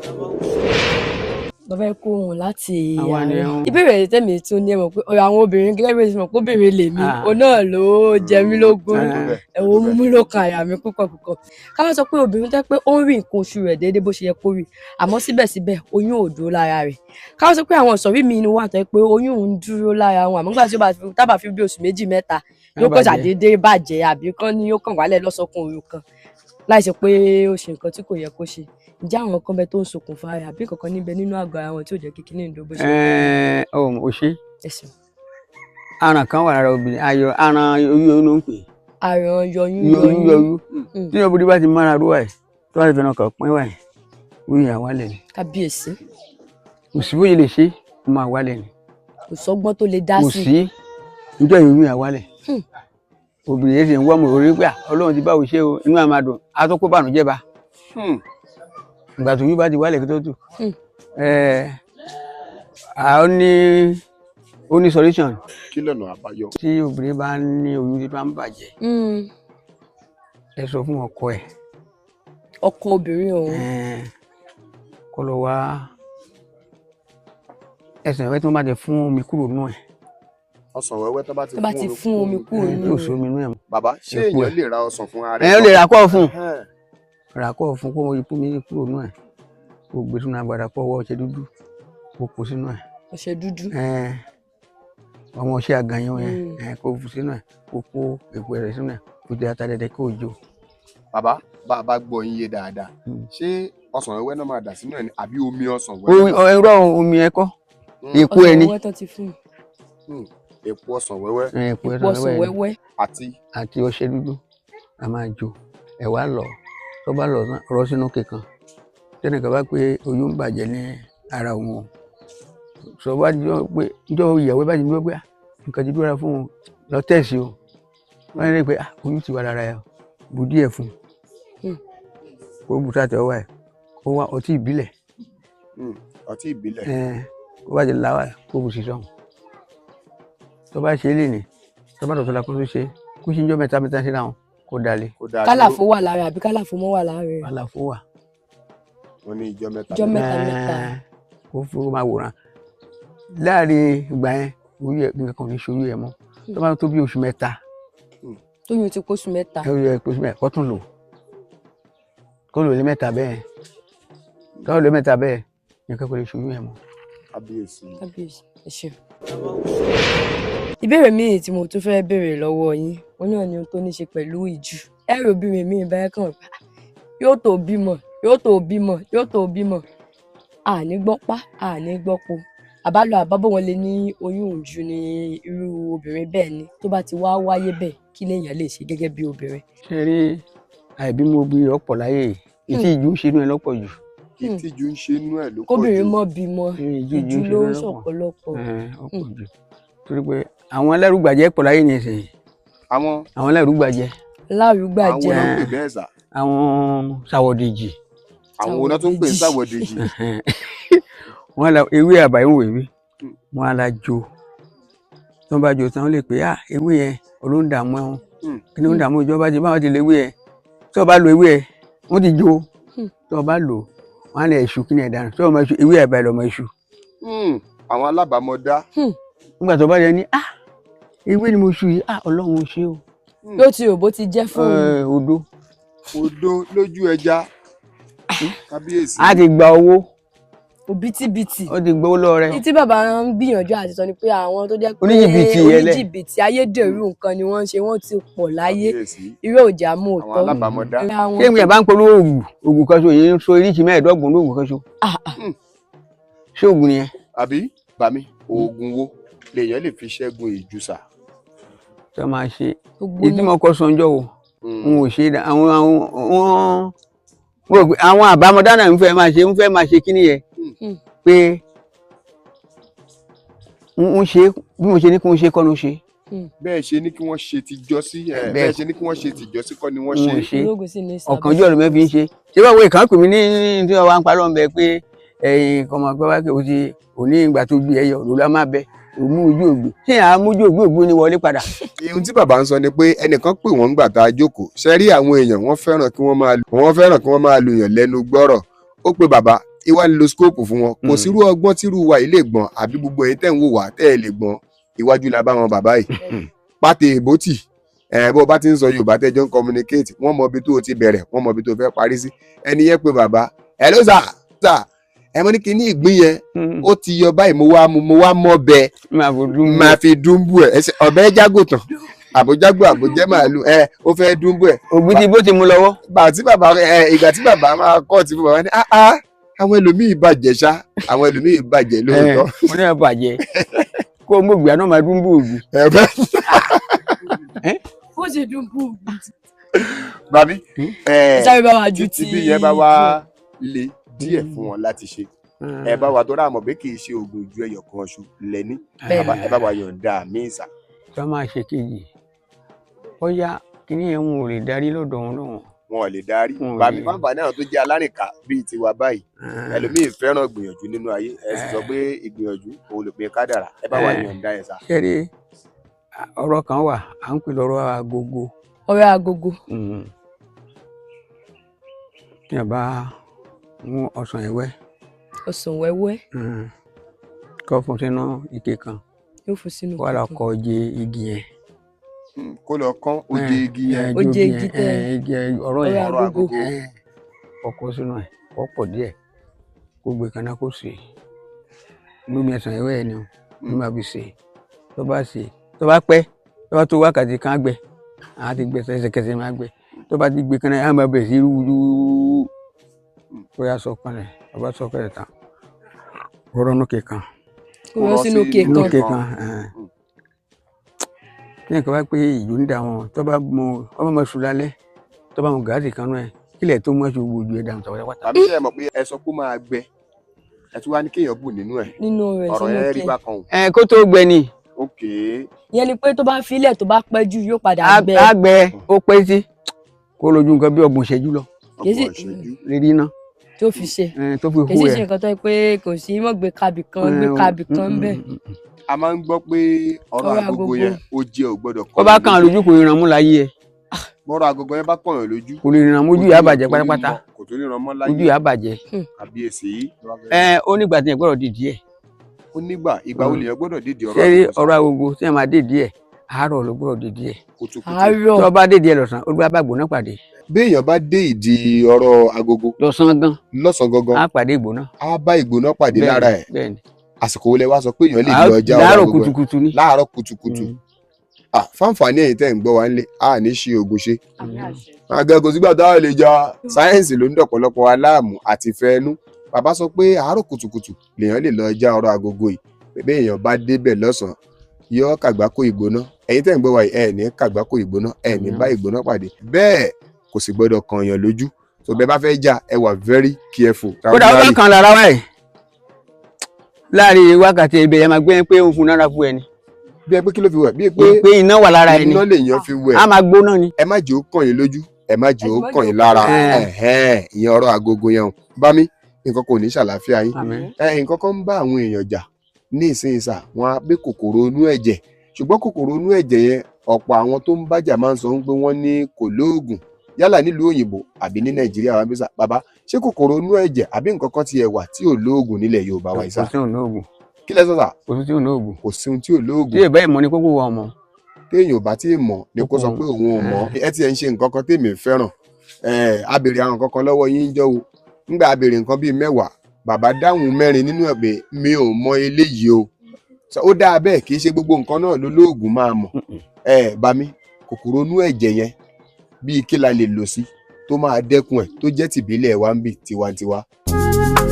Bàbá, ẹ kó ohun láti Àwa ni àárọ̀. ẹ̀hún. Ìbéèrè tẹ̀mí tún ní, ẹ mọ̀ pé ọ̀rọ̀ àwọn obìnrin, gẹ́gẹ́ bí ẹ ṣe mọ̀ pé obìnrin lèmi, òun náà ló jẹ mí lógún, ẹ̀wọ̀n mú ló kan àyà mi púpọ̀ púpọ̀. Ká wá sọ pé obìnrin tẹ́ pé ó ń rí nǹkan oṣù rẹ̀ déédéé bó ṣe yẹ kó rí, àmọ́ síbẹ̀síbẹ̀ oyún ò dúró lára rẹ̀. Ká wá sọ pé àwọn ìsọ̀rí mi ni wà tẹ́ pé oyún ń dúró lára wọn, àmọ́ nígbà tí ó bá fi tábà fi bí oṣù 2 mẹ́ta, yóò kàn bàjẹ́. Ṣàdédé bàjẹ́, àbí kán ní yóò kàn wálẹ̀ lọ́sọ̀kan òru kan láì ṣe pé ó ṣe nǹkan tí kò yẹ kó ṣe. Ǹjẹ́ àwọn kan bẹ tó ń ṣokùnfà rẹ̀, àbí kankan níbẹ̀ nínú àgọ́ ara wọn tí ò jẹ́ kí kíní ìdó bó ṣe? Ẹ ò ṣe. Ẹ ṣeun. Aràn kan wà lára obìnrin, ayọ̀ aràn oyún oyún ló ń pè é. Àrùn yọyún. Yọyún yọyún. Mm. Tí obìnrin bá ti mára rú ẹ̀, tó bá ti fẹ́ràn kàn pín wáyé, oyún yà wálẹ̀ ni. Kábíyèsí. Kò sí bóyá lè ṣe, ó máa wálẹ̀ ni. Kò sọ́gbọ́n tó lè dá Kò sí. sí níjọ́ ìyún yà wálẹ̀. Obìnrin yẹn sì ń wọ́ mọ̀ orí pé, "Ah, Ọlọ́run ti bá òun ṣe o," inú àmà dùn, á tó kó bànújẹ́ bá ìgbà tó yún bá ti wálẹ̀ kí tó tù. Ẹ à ó ní ó ní solution. Kí lọ́nà àbáyọ? Tí obìnrin bá ní oyún tí bá ń bàjẹ́, ẹ sọ fún ọkọ ẹ̀. Ọkọ obìnrin òun. Kó lọ wá ẹsẹ̀ ìwé tí wọ́n bá ti fún omi kúrò nù ẹ̀. Ọsàn wẹ́wẹ́ tó bá ti Tó bá ti fún omi kúrò tí nínú ò sómi nù ẹ̀ mọ́. Bàbá, ṣé Èpo èèyàn ẹ̀. lè ra ọsàn fún ara Ẹ ó lè rà kọ́ fún Ẹhẹ́n. rà kọ́ fún kó ikú mi kúrò nù ẹ̀, kó gbé sínú agbada, kó ọwọ́ ọṣẹ dúdú kó kó sínú ẹ̀. Ọṣẹ dúdú. Ọmọ ọṣẹ àgànyàn yẹn. Kó fi sínú ẹ̀, kó kó èpo rẹ̀ sínú ẹ̀, kó jẹ ata dẹdẹ, kó jó. Bàbá, bá a bá gbọ́ yín yé dáadáa, ṣé ọsàn wẹ́wẹ́ náà máa dà sínú ẹ̀ ni àbí omi ọsàn wẹ́wẹ́? Irọ́, omi ẹ̀kọ́, èpo Ọsàn ẹ̀ ni. wẹ́wẹ́ tó ti fún. Èpo ọsàn wẹ́wẹ́. Èpo Èpo ọsàn wẹ́wẹ́ ni. wẹ́wẹ́. Àti Àti ọṣẹ dúdú a máa jó ẹ̀ wá lọ, tó bá lọ tán, rọ sínú kíkan. Tẹnìkan bá pé oyún ń bàjẹ́ ní ara òun o, sọ bá jọ pé jọ ìyàwó bá ti dúró pé, "Ah, nǹkan ti dúró fún un," lọ tẹ̀sí o, wọ́n rí i pé, "Ah, oyún ti wà lára ẹ̀ o," bù díẹ̀ fún un. Kó bù sátẹ̀ wá ẹ̀, kó wá ọtí ìbílẹ̀. Ọtí ìbílẹ̀. Kó bá ti la wá ẹ̀, kó bù sí sọ́hùn. Tó bá ṣe é lè ní, tó bá dọ̀tọ̀ la, kó tó ṣe kó ṣe ń jọ́ mẹ́ta mẹ́ta síra wọn, kó dalẹ̀. Kó dáa. Kálàfó wà lára àbí kálàfó mọ́ wà lára rẹ̀? Àlàfo wà. Wọ́n ní ìjọ mẹ́ta. Ìjọ mẹ́ta mẹ́ta. Kó fún máa wòran láàrin ìgbà yẹn, oyún ẹ nǹkan kan ò ní ṣoyún ẹ mọ́. Tó bá tó bí oṣù 3. Tóyún ti kóṣù 3. Ẹ yẹ oṣù 3, kó tún lò, kó lò lé mẹ́ta bẹ́ẹ̀, kó lò lé mẹ́ta bẹ́ẹ̀, nǹkan kò lè ṣoyún ẹ mọ́. Kábíyèsí. Kábíyèsí, ẹ ṣeun. Ìbéèrè míì tí mo tún fẹ́ béèrè lọ́wọ́ yín, òun náà ni ohun tó ní ṣe pẹ̀lú ìjù. Ẹ̀rọ obìnrin míì báyẹn kàn pé, "Ah, yóò tó bímọ, yóò tó bímọ, yóò tó bímọ." Àní gbọ́pá, àní gbọ́po, àbálọ àbábọ̀ wọn lè ní oyún òjú ni irú obìnrin bẹ́ẹ̀ ni. Tó bá ti wá wáyé bẹ́ẹ̀, kí lèèyàn lè ṣe gẹ́gẹ́ bí obìnrin? Ṣe rí àìbímọ obìnrin ọ̀pọ̀ láyé yìí, ìtìjú ń ṣe inú ẹ lọ́pọ̀ jù. Ìtìjú ń ṣe inú ẹ̀ ló pọ̀ jù. Kóbìnrin mọ́ bímọ, ìjú ìjú ń ṣe ló inú ń ẹ lọ́pọ̀. ṣọ̀pọ̀lọpọ̀. Ọ̀pọ̀ jù, torí pé àwọn ẹlẹ́rùgbàjẹ́ pọ̀ láyé nìsín. Àwọn Àwọn ẹlẹ́rùgbàjẹ́. Lárúgbàjẹ́. Àwọn náà ń pè bẹ́ẹ̀ sà. Àwọn sàwọ̀dìjì. Àwọn náà tún ń pè ní sàwọ̀dìjì. Wọ́n la ewé àbáyé wò wí, wọ́n á la jo, tí wọ́n bá jo tán, wọ́n lè pè á ewé yẹn olóńdàmú ẹ̀hún. Kí ni ó ń dààmú ìjọba ti báwọn ti lo ewé yẹn? Tí wọ́n bá lo ewé yẹn, wọ́n ti jo. Tí wọ́n bá lò, wọ́n á lè ṣu kí ni ẹ̀ dànù. Tí wọ́n máa ṣu ewé àbáyé lọ́mọ iṣu. Àwọn alábàámọ̀dá. Nígbà tó bá yẹ ní ah ewé ni mo ṣu yìí, ah Ọlọ́run ṣe o. Ló ti rò bó ti jẹ́ fún un. Odó. Odó lójú ẹja. Kábíyèsí. A ti gba owó. Òbítíbitì. Ó ti gbowó lọ́wọ́ rẹ̀. Ní tí bàbá ń gbìyànjú àti sọ ni pé àwọn tó jẹ́ pé Oníjìbìtì ẹlẹ́. oníjìbìtì ayédèrú nǹkan ni wọ́n ń ṣe, wọ́n ti pọ̀ láyé. Kábíyèsí. Irú òjà mú Àwọn òótọ́. alábàámọ̀dá. Ṣé ìgbà bá ń polówó oògùn, oògùn kan so yìí ń so oríṣi 25 lóògùn kan so. Ṣé oògùn nìyẹn? Àbí bàmí, oògùn wo lèèyàn lè fi ṣẹ́gun ìjùsà? Tí wọ́n máa ṣe. Gbogbo Èyí tí mo kọ sọ́njọ́ o, n ò ṣe é àwọn àwọn wọ́n mo rò pé àwọn àbámọ̀dá náà ń fẹ́ máa ṣe, ń fẹ́ máa ṣe kíní yẹn. Pé ń ṣe bí mo ṣe ní kí n ṣe kọ́ ló ṣe. Bẹ́ẹ̀ ṣe ní kí wọ́n ṣe tìjọ sí ẹ̀, bẹ́ẹ̀ ṣe ní kí wọ́n ṣe tìjọ sí kọ́ ni wọ́n N ò ṣe. ṣe. Ológun sì ní sábà. Ọ̀kánjọ́ ló mẹ́fì ń ṣe. Ṣé báwo ìkàn pè mí ní tí wọ́n wá ń parọ́ ń bẹ pé ẹ̀yin kọ́mọ pé wá kí o ti òní ìgbà tó gbé ẹyọ ló lá má bẹ òmú ojú ògbé. Ṣé à ń mójú ògbé ògbé ni wọlé padà? Ohun tí bàbá ń sọ ni pé ẹnìkan pè wọ́n ńgbà tá a jókòó. Ṣe rí àwọn èèyàn, wọ́n fẹ́ràn kí wọ́n máa wọ́n fẹ́ràn kí wọ́n máa lu èèyàn lẹ́nu gbọ́rọ̀. Ó pe bàbá ìwà ń lo skóòpù fún wọn. Kò sírú ọgbọ́n tírú wa yìí lè gbọ́n, àbí gbogbo ẹ̀yin tẹ́ ń wò wá tẹ́ ẹ lè gbọ́n. Iwájú la bá wọn bàbá yìí. Pàtẹ ìbótì ẹ bó o bá ti ń sọ Yorùbá tẹ́jọ́ ń communicate, wọ́n mọ ibi tó o ti bẹ̀rẹ̀, wọ́n mọ ibi tó o fẹ́ parí sí. Ẹni yẹn pe bàbá, ẹ ló sà sà ẹ mọ ní kí ní ìgbín yẹn ó ti yọ báyìí, mo wá mú, mo wá mọ́ bẹ́ẹ̀ Máa fojú mú. máa fi dúnbù ẹ ẹsẹ ọbẹ jágòtàn àbójágbó àbójẹ màálù ẹ ó fẹ́ dúnbù ẹ. Ògbí ti bó ti mú lọ́wọ́. Bá tí bàbá ẹ ìgbà tí bàbá máa kọ́ ti fún bàbá ní ah ah àwọn ẹlòmíì bàjẹ́ ṣá, àwọn ẹlòmíì bàjẹ́ lóòótọ́. Mo ní ẹ bàjẹ́ kó o mú ògbé àná máa dúnbù ògbí. Ẹ bẹ́ẹ̀ Bó ṣe dùn bú. bàbí ẹ Sáré bá wa ju títí ti. bí yẹn bá wá le díẹ̀ fún wọn láti ṣe, ẹ bá wa tó rà mọ̀ pé kì í ṣe oògùn ju ẹyọ kan ṣu lẹ́ní. Bẹ́ẹ̀ni. Ẹ bá wa yọ̀ǹda mí ìsà. Tí wọ́n máa ṣe kejì, bóyá kíní yẹn wọn ò lè darí lọ́dọ̀ wọn lọ́wọ́. Wọn ò lè darí. Wọn ò Bàmí lè. fáńfà náà tó jẹ́ alárìnká bíi tiwa báyìí, ẹlòmíì fẹ́ràn gbìyànjú nínú ayé, ẹ sì sọ pé ìgbìyànjú òun ló pin kádàrà. Ẹ bá wa yọ̀ǹda ẹ sá. Ṣé rí ọ̀rọ̀ kan wà à ń pè lọ́rọ̀ agogo. Ọ̀rọ̀ agogo. Tí a bá mú ọsàn ẹ̀wẹ́. Ọsàn wẹ́wẹ́. Kó fún sínú ike kan. Yóò fún sínú Kó wá lọ ike kan. kọ oje igi yẹn. Kó lọ kán oje igi yẹn. Oje igi tẹ. Igi ọ̀rọ̀ yẹn. Ọ̀rọ̀ agogo. Kó kó sínú ẹ̀, kó pọ̀ díẹ̀. Kó gbé kaná kó sè é. Lómi ọsàn ẹ̀wẹ́ yẹn ni o, ló máa fi sè é. Tó bá sè é, tó bá pẹ́, tó bá tó wákàtí kan á gbẹ. Á ti gbẹ ẹsẹ̀kẹsẹ̀ máa gbẹ. Tó bá ti gbé kaná, á máa bẹ̀rẹ̀ sí rúwúrú. Kó yá sọ kanlẹ̀, tó bá sọ kanlẹ̀ tán. Kó rọ́nú kíkan. Kó rọ́ sínú Kó rọ́ ike sínú kan. Inú kíkan. Tí nǹkan bá pé ìjò ń da wọn, tó bá mọ, ọmọ máa sùn lálẹ́, tó bá mọ gàásì kan náà, kílẹ̀ tó mọ́ ṣe gbogbo ojú ẹ̀ dànù tàwọn pátá. Tàbí ṣe é mọ̀ pé ẹ sọ pé ó máa gbẹ, ẹ tún wá ní kéèyàn bù nínú ẹ̀. Nínú rẹ̀ Ọ̀rọ̀ sínú yẹn rí ike. bákan o. Ẹ kó tó gbẹ ni. Ok. Ìyẹn ni pé tó bá filẹ̀ tó bá pẹ́ jù yóò padà gbẹ. Á gbẹ, ó pẹ́ sí. Kó lójú nǹkan bí 30 ìṣẹ́jú lọ. Kì í sì- 30 ìṣẹ́jú. Lérí iná. Tó fi ṣe. Tó fi Kì í hó sì ẹ. ṣe nǹkan tó yẹ pé kò sí mọ̀ gbé kabì kan, gbé kabì kan bẹ́ẹ̀. A máa ń gbọ́ pé ọ̀rọ̀ Ọ̀rọ̀ agogo agogo. yẹn ó jẹ́ ò gbọ́dọ̀ Ó bá kàn án lójú kò lè ràn mú láyé ẹ. Bọ́rọ̀ agogo yẹn bá kàn án lójú. Kò lè ràn mú, ojú yà á bàjẹ́ pátápátá. Kò tó ní ràn mọ́ láyé. Ojú yà á bàjẹ́. Kàbíyèsí. Ẹ ó nígbà tí yẹn gbọ́dọ̀ dìdí ẹ̀. Ó nígbà ìgbà wo lèèyàn gbọ́dọ̀ dìdí ọ̀rọ̀ Ṣé rí agogo sá? ọ̀rọ̀ agogo tí yẹn máa dìdí ẹ̀, àárọ̀ ló gbọ́dọ̀ dìdí ẹ̀. Kùtùkùtù. Àárọ̀. Tó bá dìdí ẹ̀ lọ́sàn-án, ó bá gbóná pàdé. Béèyàn bá dé ìdí ọ̀rọ̀ agogo. Lọ́sàn-án gan. Lọ́sàn-án gangan. Á pàdé ìgbóná. Á bá ìgbóná pàdé lára ẹ̀. Bẹ́ẹ̀ni. Àsìkò wo lẹ wá sọ pé èèyàn lè lọ já ọ̀rọ̀ Láàárọ̀ agogo ẹ̀? kùtùkùtù ni. Láàárọ̀ kùtùkùtù. Fáǹfààní ẹ̀yin tẹ́ ń gbọ́ wa nílé, a ní ṣe oògùn ṣe. Àgẹ́ kò sígbà táwọn lè jọ. Sáyẹ́ǹsì ló ń dọ̀pọ̀lọpọ̀ aláàmú àti fẹ́ẹ́nú. Bàbá sọ pé àárọ̀ kùtùkùtù lèèyàn lè lọ já ọ̀rọ̀ agogo yìí, bẹ́ẹ̀ èèyàn bá débẹ̀ lọ́sàn-án yọ kàgbákò ìgbóná. Ẹ̀yin tẹ́ ń gbọ́ wa yìí, ẹ ní kàgbákò ìgbóná, ẹ ní bá ìgbóná pàdé, bẹ́ẹ̀ kò sì gbọ́dọ̀ kan èèyàn lójú. So bẹ́ẹ̀ bá fẹ́ já, ẹ wà very careful. Kódà ó bá kan lára wáyé láàrin wákàtí ibẹ̀ yẹn máa gbé pé òun fún náírà fún ẹni. Bí ẹ pé kí ló fi wẹ̀? Bí pé pé iná wà lára ẹni, iná lèèyàn fi wẹ̀, á máa gbóná ni. Ẹ má jẹ́ ó kàn yín lójú, ẹ má jẹ́ ó kàn yín lára. Ìyẹn ọ̀rọ̀ agogo yẹn o. Bá mi, nǹkan kò ní ṣàlàáfíà yín. Nǹkan kan ń bá àwọn èèyàn jà ní ìsinyìí sà, wọn á gbé kòkòrò inú ẹ̀jẹ̀, ṣùgbọ́n kòkòrò inú ẹ̀jẹ̀ yẹn ọ̀pọ̀ àwọn tó ń bájà máa ń sọ pé wọ́n ní kò lóògùn, yálà nílùú òyìnbó àbí ní Nàìjíríà wa bí sà. Bàbá, ṣé kòkòrò inú ẹ̀jẹ̀ àbí nǹkan kan tiẹ̀ wà tí ò lóògùn nílẹ̀ Yorùbá wa sà? Kò sí òun lóògùn. Kí lẹ sọ sà? Kò sí òun lóògùn. Kò sí ohun tí ò lóògùn. Tí èbá ìmọ̀ ni kókó wa ọmọ. Téèyàn ò bá tí ì mọ̀ ni kó sọ pé òun ò mọ̀. Ẹ tiẹ̀ ń ṣe nǹkan kan tèmi fẹ́ràn. A béèrè àwọn nǹkan kan lọ́wọ́ yín jọ́ o. Nígbà a béèrè nǹkan bíi 10, bàbá dáhùn 4 nínú ẹ̀ pé mi ò mọ eléyìí o. Ó dáa bẹ́ẹ̀, kì í ṣe gbogbo nǹkan náà ló lóògùn máa mọ̀. Bá mi, kòkòrò inú ẹ̀jẹ̀ yẹn bíi kí la lè lò sí tó máa dẹ́kun ẹ̀ tó jẹ́ tìbílẹ̀ wa ń bì tiwantiwa.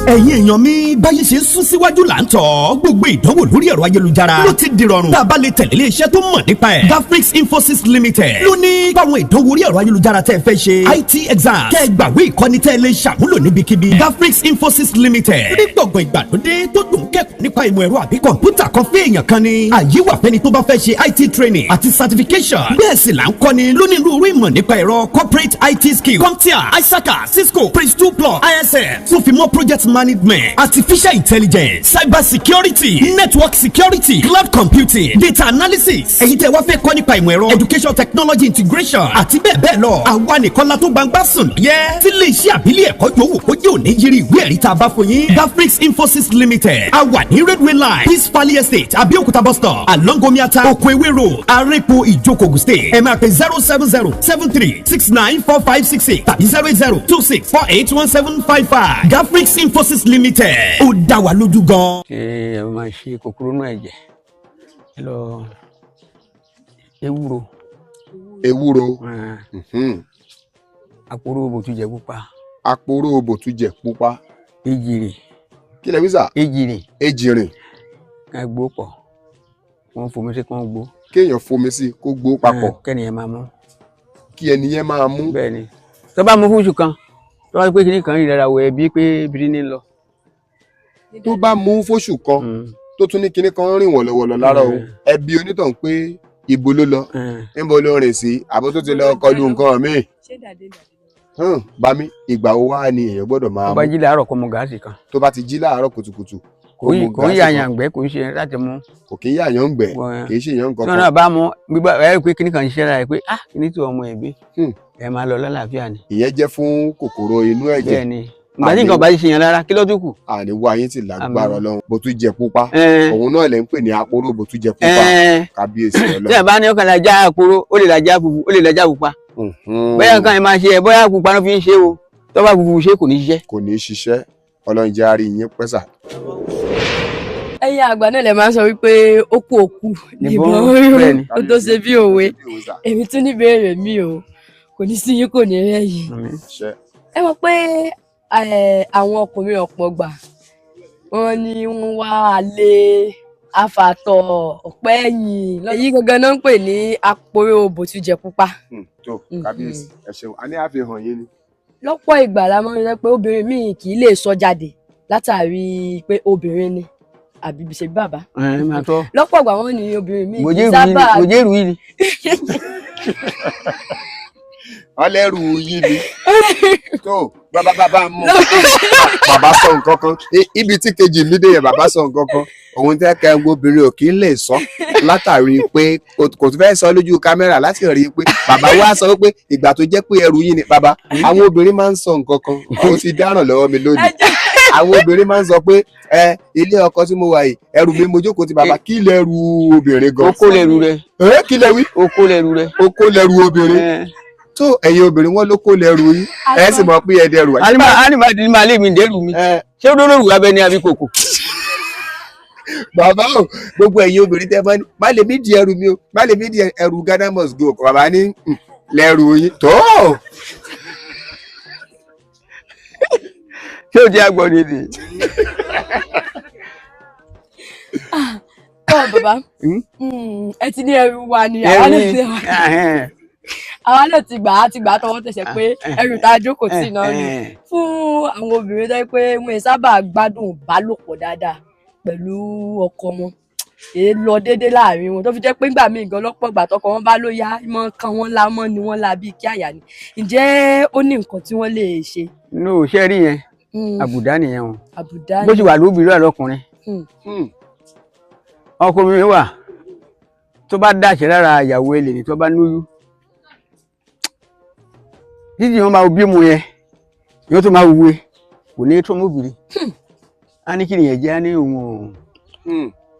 Ẹ̀yin èèyàn mi, báyìí ṣe ń sún síwájú là ń tọ̀. Gbogbo ìdánwò lórí ẹ̀rọ ayélujára ló ti dìrọ̀rùn. Tá a bá lè tẹ̀lé iléeṣẹ́ tó mọ̀ nípa ẹ̀, Gafrix Infosys Limited ló ní báwọn ìdánwò orí ẹ̀rọ ayélujára tẹ́ ẹ fẹ́ ṣe, IT exam, kẹ́ ẹ gbàwé ìkọ́ni tẹ́ ẹ lè ṣàmúlò níbikíbi. Gafrix Infosys Limited ní gbọ̀ngàn ìgbàlódé tó dùn kẹ́kọ̀ọ́ nípa ìmọ̀ ẹ̀rọ àbí kọ̀ǹpútà kan fún èèyàn kan ni. Àyè wà fẹ́ni tó bá fẹ́ ṣe IT training àti certification. Bẹ́ẹ̀ sì là ń kọ́ni lónírúurú ìmọ̀ nípa ẹ̀rọ corporate IT skills, CompTIA, ISACA, Cisco, Prince2 Plus, ISM, tó fi mọ́ project management, artificial intelligence, cyber security, network security, cloud computing, data analysis. Èyí tẹ́ wá fẹ́ kọ́ nípa ìmọ̀ ẹ̀rọ, education technology integration àti bẹ́ẹ̀ bẹ́ẹ̀ lọ. Àwa nìkan la tó gbangba sùn yẹ. Tí lè ṣe àbílẹ̀ ẹ̀kọ́ yòówù kó jẹ́ òní yiri ìwé ẹ̀rí tá a bá fún yín. Gafrix Infosys Limited, a wà ní Railway Line, Peace Valley Estate, Abẹ́òkúta bus stop, along Omiata, Okoewe Road, Arepo, Ìjókòó, Ogun State. Ẹ máa pè 07073694566 tàbí 08026481755. Gafrix Infosys Limited, ó dá wa lójú gan. Ṣé ẹ máa ṣe kòkòrò inú ẹ̀jẹ̀? Ẹ lọ ewúro. Ewúro. Àpòrò bòtújẹ pupa. Àpòrò bòtújẹ pupa. Ejìrìn. Kí lẹ wí sà? Ejìrìn. Ejìrìn. Ká gbó pọ̀, wọ́n fomi sí kán gbó. Kéèyàn fomi sí kó gbó papọ̀. Kẹ́niyẹn máa mú. Kí ẹniyẹn máa mú. Bẹ́ẹ̀ni, tó bá mú fún oṣù kan, tó bá pé kíní kan rí dára wọ ẹbí pé bírí ní lọ. Tó bá mú fóṣù kan tó tún ní kinní kan rìn wọ̀lọ̀wọ̀lọ̀ lára òun, ẹbí onítàn pé ibo ló lọ, níbo ló rìn sí, àbó tó ti lọ kọlu nǹkan míì. Bá mi, ìgbà wo wá ni èèyàn gbọ́dọ̀ máa mú? Tó bá jí láàárọ̀ kó mu gáàsì kan. Tó bá ti jí láàárọ̀ kùtùkùtù kó mu gáàsì kan. Kò ń yàyàn gbẹ́, kò ń ṣe láti mú. Kò kí ń yàyàn gbẹ́, kì í ṣe èèyàn nǹkan kan. Tí wọn náà bá mú gbígbà ẹ pé kinní kan ṣiṣẹ́ lára ẹ pé ah kinní tí ọmọ ẹ bí ẹ máa lọ lálàáfíà ni. Ìyẹn jẹ́ fún kòkòrò inú ẹ̀jẹ̀. Bẹ́ẹ̀ni, ìgbà tí nǹkan bá ṣe yàn lára kí ló tún kù. Àníwá yín ti lágbára Ọlọ́run. Bòtújẹ pupa, òun náà lè ń pè ní àpòrò bòtújẹ pupa. Kábíyèsí Ọlọ́run. Tí ẹ bá ní ọkàn lajá àpòrò, ó lè lajá funfun, ó lè lajá pupa. Bóyá nǹkan yẹn máa ṣe ẹ, bóyá pupa ló fi ń ṣe o, tó bá funfun ṣe kò ní ṣiṣẹ́. Kò ní ṣiṣẹ́. Ọlọ́run jẹ́ àárí yín pẹ́sà. Ẹ̀yin àgbà náà lè máa ń sọ wípé ó kú òkú níbọn ó tó ṣe bí òwe. Èmi tún ní béèrè mi o, kò ní sí yín, kò ní rẹ́yìn. Ẹ mọ̀ pé àwọn ọkùnrin ọ̀pọ̀ gbà wọ́n ní wọ́n wá alẹ́ afàtọ̀ ọ̀pẹ́ ẹ̀yìn, èyí gangan náà ń pè ní àpòrò bòtújẹ pupa. Tó kábíyèsí, ẹ ṣeun, a ní àfihàn yín ni. Lọ́pọ̀ ìgbà la máa ń rí pé obìnrin míì kì í lè sọ jáde látàrí pé obìnrin ni àbí ṣe bàbá. Lọ́pọ̀ ìgbà wọ́n ní obìnrin míì kì í sábà. Mòjérù yìí ni. Ọlẹ́rù yìí ni. Tó bàbá bàbá mú bàbá sọ nǹkan kan ibi tí kejì mi dé yẹn, bàbá sọ nǹkan kan òun tẹ́ kẹ́ obìnrin ò kí ń lè sọ látàrí pé kò tún fẹ́ sọ lójú kámẹ́rà láti rí i pé bàbá wa sọ pé ìgbà tó jẹ́ pé ẹrù yìí ni bàbá. Àwọn obìnrin máa ń sọ nǹkan kan, ó ti dáràn lọ́wọ́ mi lónìí. Àwọn obìnrin máa ń sọ pé ẹ ilé ọkọ tí mo wà yìí ẹrù mi mo jókòó ti bàbá. Kí lẹrù obìnrin gan? Okó lẹrù rẹ. Kí lẹ wí? Okó lẹrù rẹ. Okó lẹrù obìnrin. Tó ẹ̀yin obìnrin wọn ló kó lẹrù yín, ẹ sì mọ̀ pé ẹ dẹrù. Anima máa lé mi dẹrù mi. Ṣé ó dólórí abẹ ni àbí kòkò? Bàbá o, gbogbo ẹ̀yin obìnrin tẹ́ bá ní má lè mí di ẹrù mi o, má lè mí di ẹrù Ghana must go, bàbá ní lẹrù yín tó. Ṣé o ti àgbọ̀ nìyí? Ọ bàbá, ẹ ti ní ẹrù wa ni àwa náà ti gbà á, ti gbà á tọwọ́ tẹsẹ̀ pé ẹrù tá a jókòó tì náà ni. Fún àwọn obìnrin tó yẹ pé wọn sábà gbádùn ìbálòpọ̀ dáadáa pẹ̀lú ọkọ wọn, èé lọ déédéé láàrin wọn, tó fi jẹ́ pé ńgbà míì gan lọ́pọ̀ ìgbà tọkọ wọn bá ló yá mọ́ kan wọ́n lá mọ́ ni wọ́n la bíi kí àyà ni. Ǹjẹ́ ó ní nǹkan tí wọ́n lè ṣe? No, ṣé rí yẹn, àbùdá nìyẹn o. Àbùdá bó ti wà lóbìnrin wà lọ́kùnrin. Ọkọ mi wà tó bá dàṣẹ lára ìyàwó ẹ lè ní tó bá lóyún títí wọn máa bímọ yẹn yóò tó máa wúwe kò ní tó mọ́bìnrin á ní kí nìyẹn jẹ́ á ní òun ò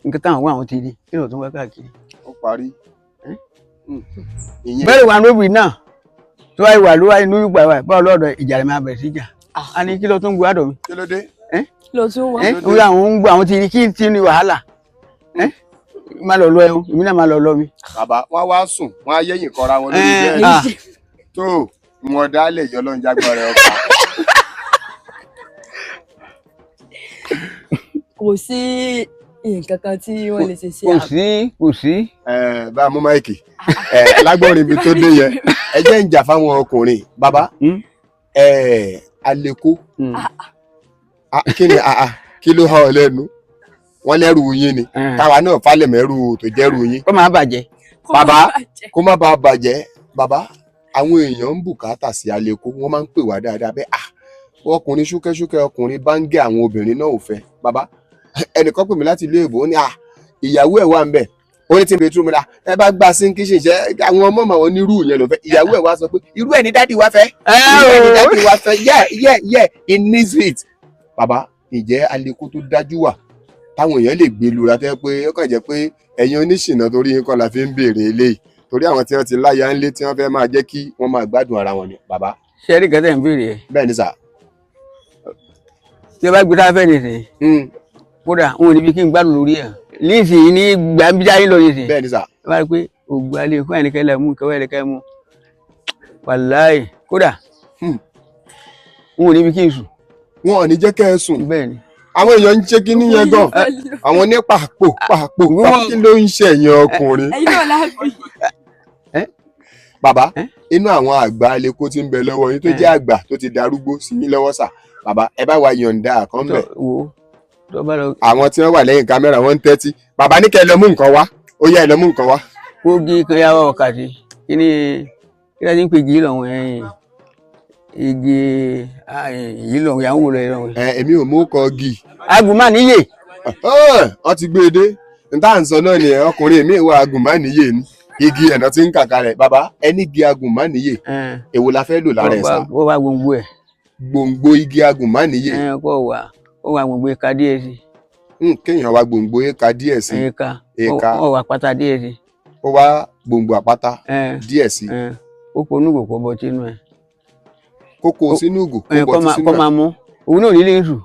nǹkan táwọn wá àwọn ti rí kí lóò tó wá káàkiri. Ó parí. Bẹ́ẹ̀ wà lóbìnrin náà tó wáyé wà ló wáyé lóyún gbà wáyé báwo lọ́dọ̀ ìjà rẹ̀ máa bẹ̀rẹ̀ sí jà á ní kí ló tó ń gbọ́ àdọ̀ mi. Kí ló dé? Ló tún wá. Ó yà àwọn ń gbọ́ àwọn ti rí kí tí ní wàhálà má lọ lọ ẹ o, èmi náà má lọ lọ mi. Bàbá wọn wá sùn wọn á yẹ̀yìn kọra wọn lórí bẹ́ẹ̀dì tó wọn dálẹ̀ yọ lọ́n jágbọ́n rẹ ọkà. Kò sí nǹkan kan tí wọ́n lè ṣe sí. Kò sí, kò sí. Bá a mú máìkì lágbọ́nrin ibi tó dé yẹn, ẹ jẹ́ ń jà fáwọn ọkùnrin. Bàbá aleko kí ni kí ló hàn ọ́ lẹ́nu? Wọ́n lẹ́rù yín ni, táwa náà falẹ̀ mẹ́rù tó jẹ́rù yín. Kó má bàjẹ́. Bàbá kó má bàa bàjẹ́. Bàbá àwọn èèyàn ń bùkátà sí aleko, wọ́n máa ń pè wá dáadáa bẹ́ẹ̀. Ọkùnrin ṣúkẹ́ṣúkẹ́, ọkùnrin bá ń gé àwọn obìnrin náà ò fẹ́. Bàbá ẹnìkan pè mí láti ìlú èbó, ó ní ìyàwó ẹ̀ wà ń bẹ̀, ó ní tí n bẹ túmọ̀ ẹ bá gba sí kíṣìn ṣe àwọn ọmọ màwọn onírú yẹn ló fẹ́. Ìyàwó ẹ̀ wá sọ pé irú ẹ̀ ní dádì wá fẹ́, irú ẹ̀ ní dádì wá fẹ́, yeah yeah yeah, he needs it. Bàbá ǹjẹ́ aleko tó dájú wà táwọn èèyàn lè gbé lura tẹ́ pé ó kàn jẹ́ pé ẹ̀yin oníṣìnà torí yín kọ́ la fi ń béèrè eléyìí, torí àwọn tí wọ́n ti láya ńlé tí wọ́n fẹ́ máa jẹ́ kí wọ́n máa gbádùn ara wọn ni. Bàbá. Ṣé rí kẹtẹ ń béèrè ẹ? Bẹ́ẹ̀ ni sà. Tí o bá gbé sáfẹ́ nìsín, kódà n ò níbi kí n gbádùn lórí ẹ̀ nísìnyí ní gbàmbíjà yín lọ nísìnyí. Bẹ́ẹ̀ ni sà. Ẹ bá rí pé ògbó alẹ́ fún ẹnìkẹ́ lẹ́ mú kẹwẹ́ ẹnìkẹ́ mú, wàláì kódà n ò níbi kí n sùn. Wọn ò ní jẹ́ kẹ́ ẹ sùn. Bẹ́ẹ̀ ni. Àwọn èèyàn ń ṣe kí níyẹn gan, àwọn ní pàpò pàpò kí ló ń ṣe ẹ̀yin ọkùnrin. Bàbá inú àwọn àgbà aleko tí ń bẹ lọ́wọ́ yín tó jẹ́ àgbà tó ti darúgbó sí yín lọ́wọ́ sà, bàbá ẹ bá wa yọ̀ǹda àkànbẹ̀. Àwọn tí wọ́n wà lẹ́yìn kámẹ́rà wọ́n ń tẹ́tí. Bàbá ní kẹ́ ẹ lọ mú nǹkan wá, ó yá ẹ lọ mú nǹkan wá. Kógi kan yá wá ọ̀kadì kí ni kí ni ń pè jí lọ́wọ́ ẹ̀yìn igi yìí lọ́wọ́ yà ń wò lọ́wọ́. Èmi ò mú kọ gi. Agùnmáníyè. Wọ́n ti gbé e dé. N tá à ń sọ náà ni ọkùnrin mi wà agùnmáníyè ni. Igi ẹ̀nà tí ń kàkà rẹ̀. Bàbá ẹni igi agùnmáníyè. Èwo la fẹ́ lò lára ẹ̀ sá? Ó wá gbòǹgbò ẹ̀. Gbòǹgbò igi agùnmáníyè. Kó wà ó wá gbòǹgbò ẹ̀ka díẹ̀ sí. Kéèyàn wá gbòǹgbò ẹ̀ka díẹ̀ sí. Ẹ̀ka. Ó wá pátá díẹ̀ sí. Ó wá gbòǹgbò àpáta díẹ̀ sí. Ó kó onúgò kó bọ sínú ẹ̀. Kókó sínú ìgò kó bọ sínú ẹ̀. Kó máa mú òun náà nílé sùn.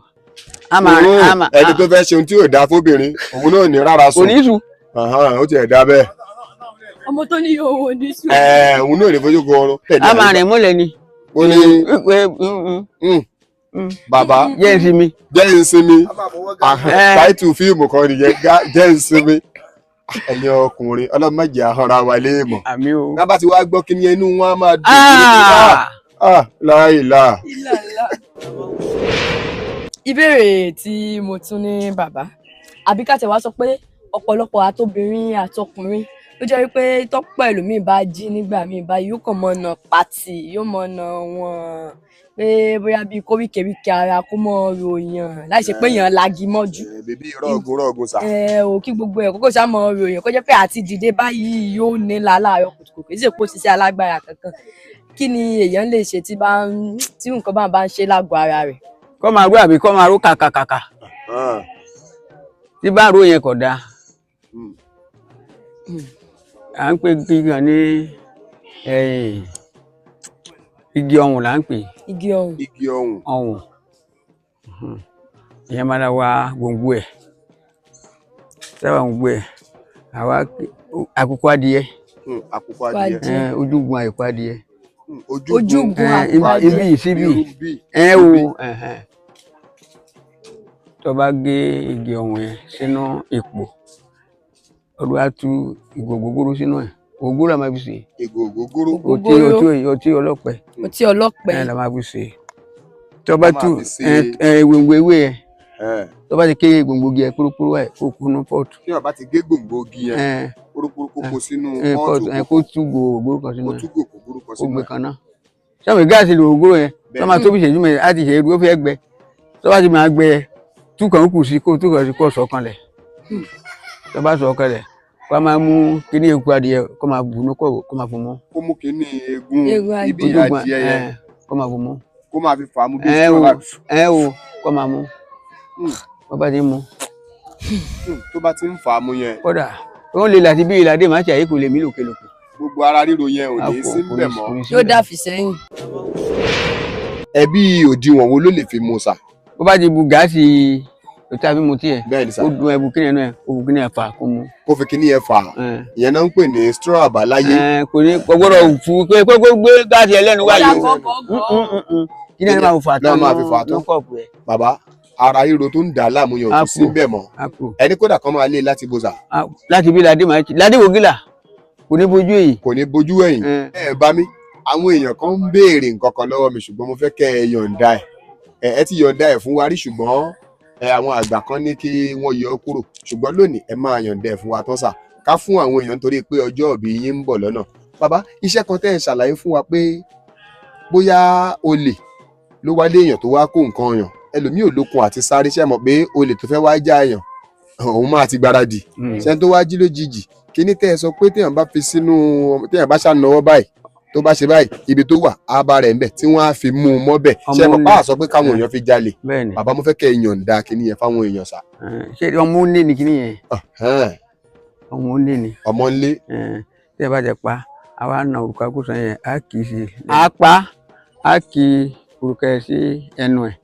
Ẹni tó fẹ́ ṣe ohun tí yóò dáa fóbìnrin òun náà ní rárá sùn. Kò ní sùn. Ó tiẹ̀ dá bẹ́ẹ̀. Ọmọ tó ní owó ní sùn. Òun náà lè fojú kan ọrùn. A máa rìn múlẹ̀ ni. Ó ní bàbá jẹ́ ń sinmi. Jẹ́ ń sinmi. Táìtù fíìmù kan nìyẹn, jẹ́ ń sinmi. Ẹ̀yin ọkùnrin ọlọ́mọdé ahọ́ra wa léèmọ̀. Àmín o. Náà bá ti wá gbọ́ kí ni inú wọn á máa dùn. Láìláà. Ìbéèrè tí mo tún ní bàbá, àbí ká tẹ̀ wá sọ pé ọ̀pọ̀lọpọ̀ àtobìnrin àtọkùnrin ló jẹ́ wípé tọ́pọ̀ ẹlòmíì bá jí nígbà míì báyìí yóò kàn mọ́ ọ̀nà pàtì, yóò mọ́ ọ̀nà wọn pé bóyá bíi kó wíkèwíkè ara kó mọ́ ròyàn láì ṣe pé èèyàn lagi mọ́jú. Bèbí rọ́ọ̀gùn rọ́ọ̀gùn sà. Ò kí gbogbo ẹ̀ kókó ṣá mọ́ ròyàn kó jẹ́ pé àti dìde báyìí yóò nílà láàárọ̀ kùtùkùtù kì í ṣe pé ó ṣiṣẹ́ alágbára kankan. Kí ni èèyàn lè ṣe tí nǹkan bá ń ṣe lágọ̀ọ́ ara rẹ̀? Kọ́ máa ró àbí kọ́ máa ró kàkàkàkà. Tí bá ró yẹn kò dáa. À ń pè gígan ní igi ọ̀hún là ń pè. Igi ọ̀hún. Igi ọ̀hún. Ọ̀hún. Ìyẹn máa la wa gbòǹgbò ẹ̀. Sábà gbòǹgbò ẹ̀. Àwa àkùkọ adìyẹ. Àkùkọ adìyẹ. Ojúgun àkùkọ adìyẹ. Ojúgun àkùkọ adìyẹ. Ibi síbi. Ẹ wo. Tó bá gé igi ọ̀hún yẹn sínú ìpò, ọdún á tú ìgò ògógóró sínú ẹ̀. Ògógóró la máa fi sè é. Ìgò ògógóró. Ọtí Ògógóró. ọtí ọtí ọlọ́pẹ Ọtí ọlọ́pẹ. ẹ̀ la máa fi sè é. Tó bá Wọ́n máa tú fi sè ẹ ẹ gbòǹgbò ewé yẹn, Ẹ̀, tó bá ti ké gbòǹgbò igi yẹn kúrúkúrú ẹ̀ kó kúnú pọ́ọ̀tù. Tí wọ́n bá ti gé gbòǹgbò igi yẹn Ẹ kúrúkúrú, kó kó sínú ẹ pọ́ọ̀tù, pọ́ọ̀tù ẹ kó tú gbò ògógóró kan sínú kó ẹ̀, tú ògógóró kan kó sínú gbé ẹ̀. kaná. Sábà gáàsì lò ògógóró yẹn tó Bẹ́ẹ̀. máa tó bí ìṣẹ́jú mẹ́rin á ti ṣe é dúró fẹ́ gbẹ. Tó bá ti máa gbẹ, tú kàn kù sí kó tú kàn sí kó sọ̀ kanlẹ̀. Tó bá sọ̀ kanlẹ̀, kó a máa mú kíní eku adìyẹ kó máa bù ní kó máa fún mú. Kó mú kínní eegun Eegun adìyẹ. ibi Ojúgbọ́n, adìẹ yẹn, ẹ, kó máa fún mú. kó máa fi fà á mú bí Ẹ ìṣúná o bá ẹ o kó máa mú. Bó bá ti mú. Tó bá ti ń fà á mú yẹn, Kódà ó lè láti bí ìlàdé máa ṣe àyíkò lè mí lòkèlòkè. gbogbo ara ríro yẹn ò ní sí ńbẹ̀ mọ́. Yóò dà fi sẹ́yìn. Ẹbí òdiwọ̀n wo ló lè fi mu sà? Bó bá ti bu gáàsì òtí àbí mu tiẹ̀, Bẹ́ẹ̀ ni sà. ó dun ẹbu kíni ẹnu ẹ, ó bu kíni ẹ fà kó mu. Kó fi kínní yẹn fà á, Ẹ. ìyẹn náà ń pè ní straw àbáláyé. Ẹ, kò ní kò gbọ́dọ̀ fún pé pé kó gbé gáàsì ẹlẹ́nu wáyé o. Kíni ẹni máa fi fà Náà tán máa fi fà tán. ní kọ́ọ̀pù ẹ̀. Bàbá, ara ríro tó ń dà á láàmú yẹn ò Á tún sí kú. ńbẹ̀ mọ́. Á kúrò. Ẹni kódà kan máa lé láti bo sà? Láti bí ládé máa ládé wò gíla kò ní bójú èyí. Kò ní bojú ẹ̀yìn. Ẹ. Ẹ bá mi, àwọn èèyàn kan ń béèrè nǹkan kan lọ́wọ́ mi, ṣùgbọ́n mo fẹ́ kẹ́ ẹ yọ̀ǹda ẹ̀. Ẹ ti yọ̀ǹda ẹ̀ fún wa rí, ṣùgbọ́n ẹ àwọn àgbà kan ní kí wọ́n yọ ọ́ kúrò, ṣùgbọ́n lónìí ẹ máa yọ̀ǹda ẹ̀ fún wa tán sà, ká fún àwọn èèyàn nítorí pé ọjọ́ ìbí yín ń bọ̀ lọ́nà. Bàbá, iṣẹ́ kan tẹ́ ẹ ṣàlàyé fún wa pé bóyá olè ló wá lé èèyàn tó wá kó nǹkan èèyàn, ẹlòmíì ò lókun àti sáré, ṣe mọ̀ pé olè tó fẹ́ wá já èèyàn òun máa ti gbáradì, ṣe tó wá jí lójijì, kíní tẹ́ ẹ sọ pé téèyàn bá fi sínú, téèyàn bá ṣànáwọ́ báyìí, tó bá ṣe báyìí, ibi tó wà á bá rẹ̀ ńbẹ̀ tí wọ́n á fi mú un mọ́bẹ̀, ṣe Ọmọ mọ̀ olè. pa á sọ pé káwọn èèyàn fi jalè. Bẹ́ẹ̀ ni. Bàbá, mo fẹ́ kẹ́ ẹ yọ̀ǹda kíní yẹn fáwọn èèyàn sà. Ẹ, ṣé ọmọ ó lé ní kíní yẹn? Ẹ̀hẹ́n, Ọmọ ó lé ní. ọmọ ńlé. Ẹ, tí ẹ bá jẹ pa, àwa na òrùka kó sàn yẹn, á kì í sí. Á pa á kì í òrùka yẹn sí ẹnu ẹ̀,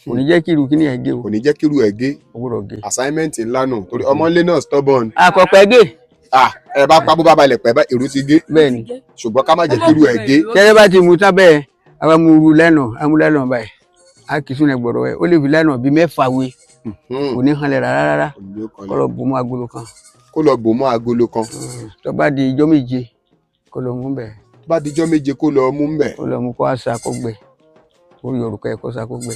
kò ní jẹ́ kí irú kíní yẹn gé o. Kò ní jẹ́ kírú ẹ̀ gé. Kò gbọ́dọ̀ gé. Assignment ńlá nù, torí ọmọ ńlé náà stubborn. Àkọ́pẹ́ gé. Ah, ẹ bá pa, bó bá balẹ̀ pẹ́ bá èrú ti gé. Bẹ́ẹ̀ ni. Ṣùgbọ́n ká má jẹ́ kírú ẹ̀ gé. Tẹ́lẹ̀ bá ti mu tábẹ́, àwa mu ru lẹ́nu, amú lẹ́nu báyìí, á kì í sún ẹ̀ gbọ́dọ̀ ẹ̀, ó lè fi lẹ́nu bíi 6 wé. Kò ní hanlẹ̀ rárá rárá. Kó lọ bò mọ́ agolo kan. Kó lọ bò mọ́ agolo kan. Tó bá di ijọ́ 7, kó lọ mú bẹ̀. Tó bá dijọ́ 7, kó lọ mú mbẹ̀. Kó lọ mú, kó àṣà kó gbẹ, kó yọ òrùka ẹ̀, kó sa kó gbẹ.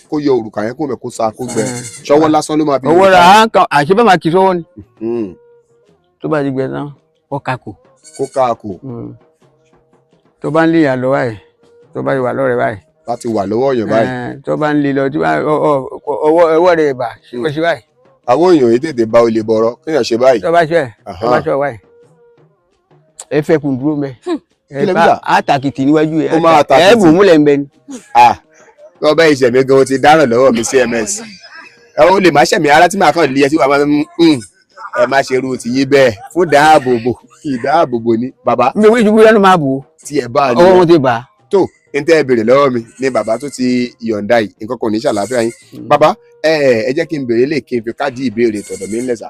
Kó yọ òrùka yẹn kó mẹ́, kó sa kó gbẹ. Ṣọwọ́ lásán ló máa fi Ọwọ́ òrùka rà yẹn? á kan àṣebá máa kì í sọ́wọ́ ni. Tó bá ti gbẹ tán, kó kakò. Kó káàkó. Tó bá ń lé ìyá lọ báyìí, tó bá wà lọ́rẹ̀ báyìí, Láti wà lọ́wọ́ èèyàn báyìí. ẹ̀, tó bá ń lé lọ tí bá ọwọ́ rẹ̀ bà kó ṣe báyìí. Àwọn èèyàn yìí tètè bá olè bọ̀rọ̀ kéèyàn ṣe báyìí. Tó bá ṣe ẹ̀, tó bá ṣe ọ̀ báyìí, ẹ fẹ́ kùn dúró mẹ́. Kí lẹ bí sà? Á tàkìtì níwájú ẹ. Ó máa tàkìtì. Ẹ bù múlẹ̀ ń bẹ ni. Ah, wọ́n bá ìṣẹ̀mí gan, o ti dáràn lọ́wọ́ mi CMS. Ẹ ó lè má ṣẹ̀mí ara tí màá kàn lé ẹ tí wàá máa ń ẹ má ṣe irú tìyín bẹ́ẹ̀ fún dáàbòbò, ìdáàbòbò ni bàbá. N bẹ wí ìṣubú lẹ́nu máa bò ó. Tí ẹ bá a Ọwọ́ ní wọn ti bà á. Tó n tẹ́ ẹ béèrè lọ́wọ́ mi ni bàbá tó ti yọ̀ǹda yìí, nǹkan kò ní ṣàlàáfíà yín. Bàbá, ẹ ẹ jẹ́ kí n béèrè lè kí n fi káàdì ìbéèrè tọ̀dọ̀ mi ńlẹ̀ sà.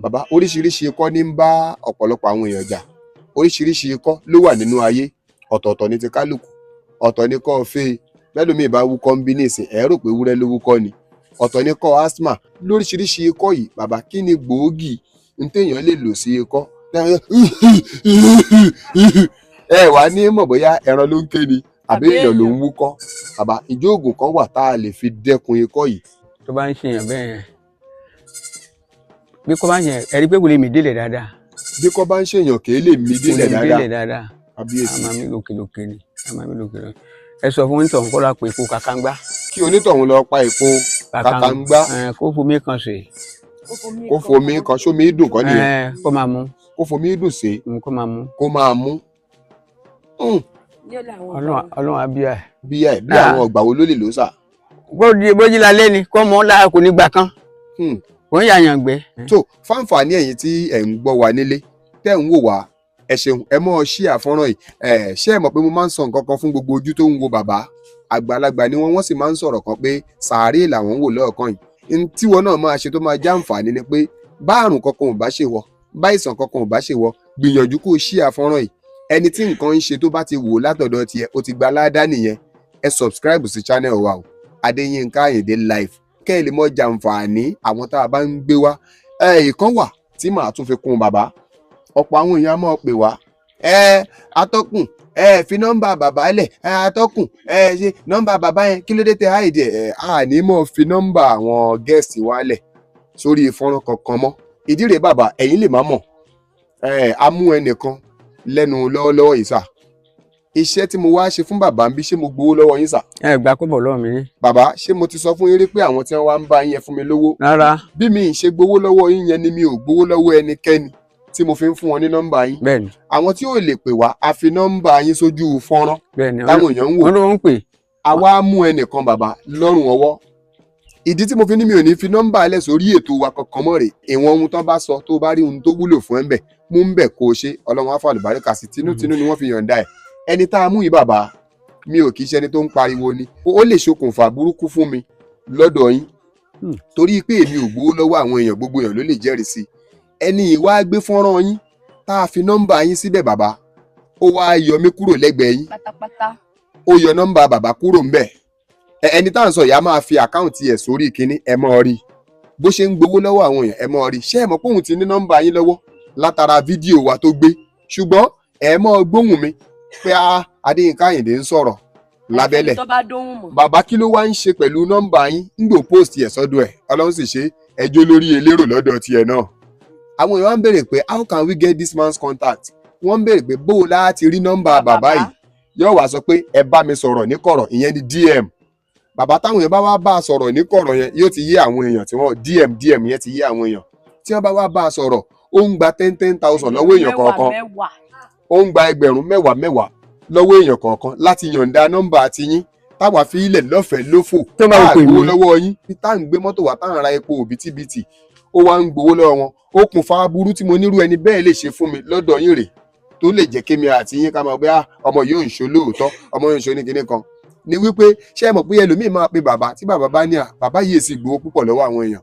Bàbá, oríṣiríṣi ikọ́ ní ń bá ọ̀pọ̀lọpọ̀ àwọn èèyàn jà, oríṣiríṣi ikọ́ ló wà nínú ayé, ọ̀tọ̀ọ̀tọ̀ ní ti kálukú, ọ̀tọ̀ ní kọ́ fẹ́ bẹ́lómi ìbá wúkọ́ ń bí nísìn, ẹ rò pé ewúrẹ́ ló wúkọ́ ni, ọ̀tọ̀ ní kọ́ asthma, lóríṣiríṣi ikọ́ yìí. Bàbá, kí ni gbòógì n téèyàn lè lò sí ikọ́? Ẹ wà ní mọ̀ bóyá ẹran ló ń ké ni àbí èèyàn ló ń wúkọ́. Bàbá, ìjọ oògùn kan wà tá a lè fi dẹ́kun ikọ́ yìí? Tó bá ń ṣèyàn bẹ́ẹ̀ yẹn, bí kò bá ń ṣèyàn, ẹ̀rí pé kò lè mí délẹ̀ dáadáa. Bí kò bá ń ṣèyàn, kì í lè mí Kò lè délẹ̀ mí dáadáa. délẹ̀ dáadáa. A Kábíyèsí. máa mí lókèlókè ni, a máa mí lókèlókè. Ẹ sọ fún onítọ̀hún kó lọ pè kó kàkàngbá. Kí onítọ̀hún lọ pa èpo kàkàngbá. Ẹ, kó fomi kan sè. Kó fomi kan sómi dùn kọ́ nìyẹn. Ẹ, kó máa mú. Kó fomi dùn sí. Kó máa mú. Kó máa mú. Ọlọ́run Ọlọ́run á bí ẹ. Bí ẹ bí àwọn ọgbà wo ló lè lò sà? Bójú la lé ni kó mọ́ lára kò ní gbà kan. Kò ń yàyàn gbẹ. Tó fáǹfààní ẹ̀yin tí ẹ̀ ń gbọ́ wa nílé, tẹ́ ń wò wá, ẹ ṣeun, ẹ mọ́ ọ ṣí àfọ́nrán yìí. Ẹ ṣé ẹ mọ̀ pé mo máa ń sọ nǹkan kan fún gbogbo ojú tó ń wo bàbá, àgbàlagbà ni wọ́n, wọ́n sì máa ń sọ̀rọ̀ kan pé sàárè làwọn ń wò lọ́ọ̀kan yìí. N tíwọ náà máa ṣe tó máa já àǹfààní ni pé bá àrùn kankan ò bá ṣe wọ, bá ìsàn kankan ò bá ṣe wọ, gbìyànjú kó o ṣí àfọ́nrán yìí. Ẹni tí nǹkan ń ṣe tó bá ti wò látọ̀dọ̀ tiẹ̀, ó ti gba ládá nìyẹn. Ẹ subscribe sí channel wa o, Adéyínká Àyìndé Live. Kẹ́ ẹ lè mọ jàǹfààní àwọn tá a bá ń gbé wá. Ẹ ìkan wà tí màá tún fi kún bàbá. Ọ̀pọ̀ àwọn èèyàn á máa pè wá, ẹ atọ́kùn, ẹ fi nọ́mbà bàbá lẹ̀, ẹ atọ́kùn, ẹ ṣe nọ́mbà bàbá yẹn, kí ló dé tẹ háìdì ẹ? A ní mọ̀ fi nọ́mbà àwọn guest wa lẹ̀ sórí fọ́nrán kankan mọ́. Ìdí rèé bàbá, ẹ̀yin lè má mọ̀. Ẹ a mú ẹnìkan lẹ́nu lọ́wọ́lọ́wọ́ yìí sà. Iṣẹ́ tí mo wá ṣe fún bàbá ń bí, ṣé mo gbowó lọ́wọ́ yín sà? Ẹ gbà kó bọ̀ lọ́wọ́ mi rí. Bàbá, ṣé mo ti sọ fún yín rí pé àwọn tí wọ́n wá ń bá yín, ẹ fún mi lówó? Rárá. Bí mi ì ṣe gbowó lọ́wọ́ yín yẹn ni mi ò gbowó lọ́wọ́ ẹnikẹ́ni tí mo fi ń fún wọn ní nọ́mbà yín. Bẹ́ẹ̀ni. Àwọn tí ò lè pè wá, a fi nọ́mbà yín sójú fọ́nrán Bẹ́ẹ̀ni. táwọn èèyàn ń wò. Wọ́n ló ń pè. Àwa mú ẹnìkan bàbá lọ́rùn ọwọ́. Ìdí tí mo fi ní mi ò ní fi nọ́mbà alẹ́ sórí ètò wa kankan mọ́ rè, ìwọ̀n ohun tó bá sọ, tó bá rí ohun tó wúlò fún ẹ ń bẹ̀, mú ń bẹ̀ kó o ṣe. Ọlọ́run á fà àlùbáríkà sí. Tinútinú ni wọ́n fi yọ̀ǹda ẹ̀. Ẹni tá a mú yìí bàbá, mi ò kì í ṣe ẹni tó ń pariwo ni, ó lè ṣokùnfà burúkú fún mi lọ́dọ̀ yín torí pé èmi ò gbowó lọ́wọ́ àwọn èèyàn. Gbogbo èèyàn ló lè jẹ́rìí sí i. Ẹni yìí wá gbé fọ́nrán yín tá a fi nọ́mbà yín síbẹ̀ bàbá, ó wá yọ mí kúrò lẹ́gbẹ̀ẹ́ yín pátápátá. Ó yọ nọ́mbà bàbá kúrò ńbẹ̀. Ẹni tá à ń sọ yìí á máa fi account ẹ̀ sórí kínní, ẹ mọ́ rí bó ṣe ń gbowó lọ́wọ́ àwọn èèyàn, ẹ mọ́ rí. Ṣé ẹ mọ̀ pé òun ti ní nọ́mbà yín lọ́wọ́ látara fídíò wa tó gbé? Ṣùgbọ́n ẹ mọ́ gbóhùn mi pé a Adéyínká Àyìndé ń sọ̀rọ̀ lábẹ́lẹ̀. Tó bá dóhùn mọ̀. Bàbá, kí ló wá ń ṣe pẹ̀lú nọ́mbà yín? Ń gbò post ẹ̀ sọ́dọ̀ ẹ̀, Ọlọ́run sì ṣe ẹjọ́ lórí elérò lọ́dọ̀ tiẹ̀ náà. Àwọn èèyàn wá ń béèrè pé, "How can we get this man's contact?" Wọ́n ń béèrè pé bó o láti rí nọ́mbà bàbá yìí. Yóò wá sọ pé ẹ bá mi sọ̀rọ̀ ní kọ̀rọ̀, ìyẹn ni DM. Bàbá, táwọn èèyàn bá wá bá a sọ̀rọ̀ ní kọ̀rọ̀ yẹn, yóò ti yé àwọn èèyàn tí wọ́n DM. DM yẹn ti yé àwọn èèyàn tí wọ́n bá wá bá a sọ̀rọ̀. Ó ń gba 10,000 lọ́wọ́ èèyàn kọ̀ọ̀kan. Mẹ́wàá. Ó ń gba 20,000 lọ́wọ́ èèyàn kọ̀ọ̀kan láti yọ̀ǹda nọ́mbà tiyín táwa fi ilẹ̀ lọ́fẹ̀ẹ́ lófò. Tó bá tá à pè gbowó mí. lọ́wọ́ yín, tá à ń gbé mọ́tò wá, tá à ń ra epo òbítíbitì, ó wá ń gbowó lọ́wọ́ wọn. Okùnfà aburú tí mo nírú ẹni bẹ́ẹ̀ lè ṣe fún mi lọ́dọ̀ yín rèé, tó lè jẹ́ kémi àti yín ká máa gbé, "Ah, ọmọ yóò ń ṣe lóòótọ́, ọmọ yóò ń ṣe oníkinní kan," ni wípé, ṣé ẹ mọ̀ pé ẹlòmíì máa pe bàbá, tí bàbá bá ní à bàbá yìí sì gbowó púpọ̀ lọ́wọ́ àwọn èèyàn.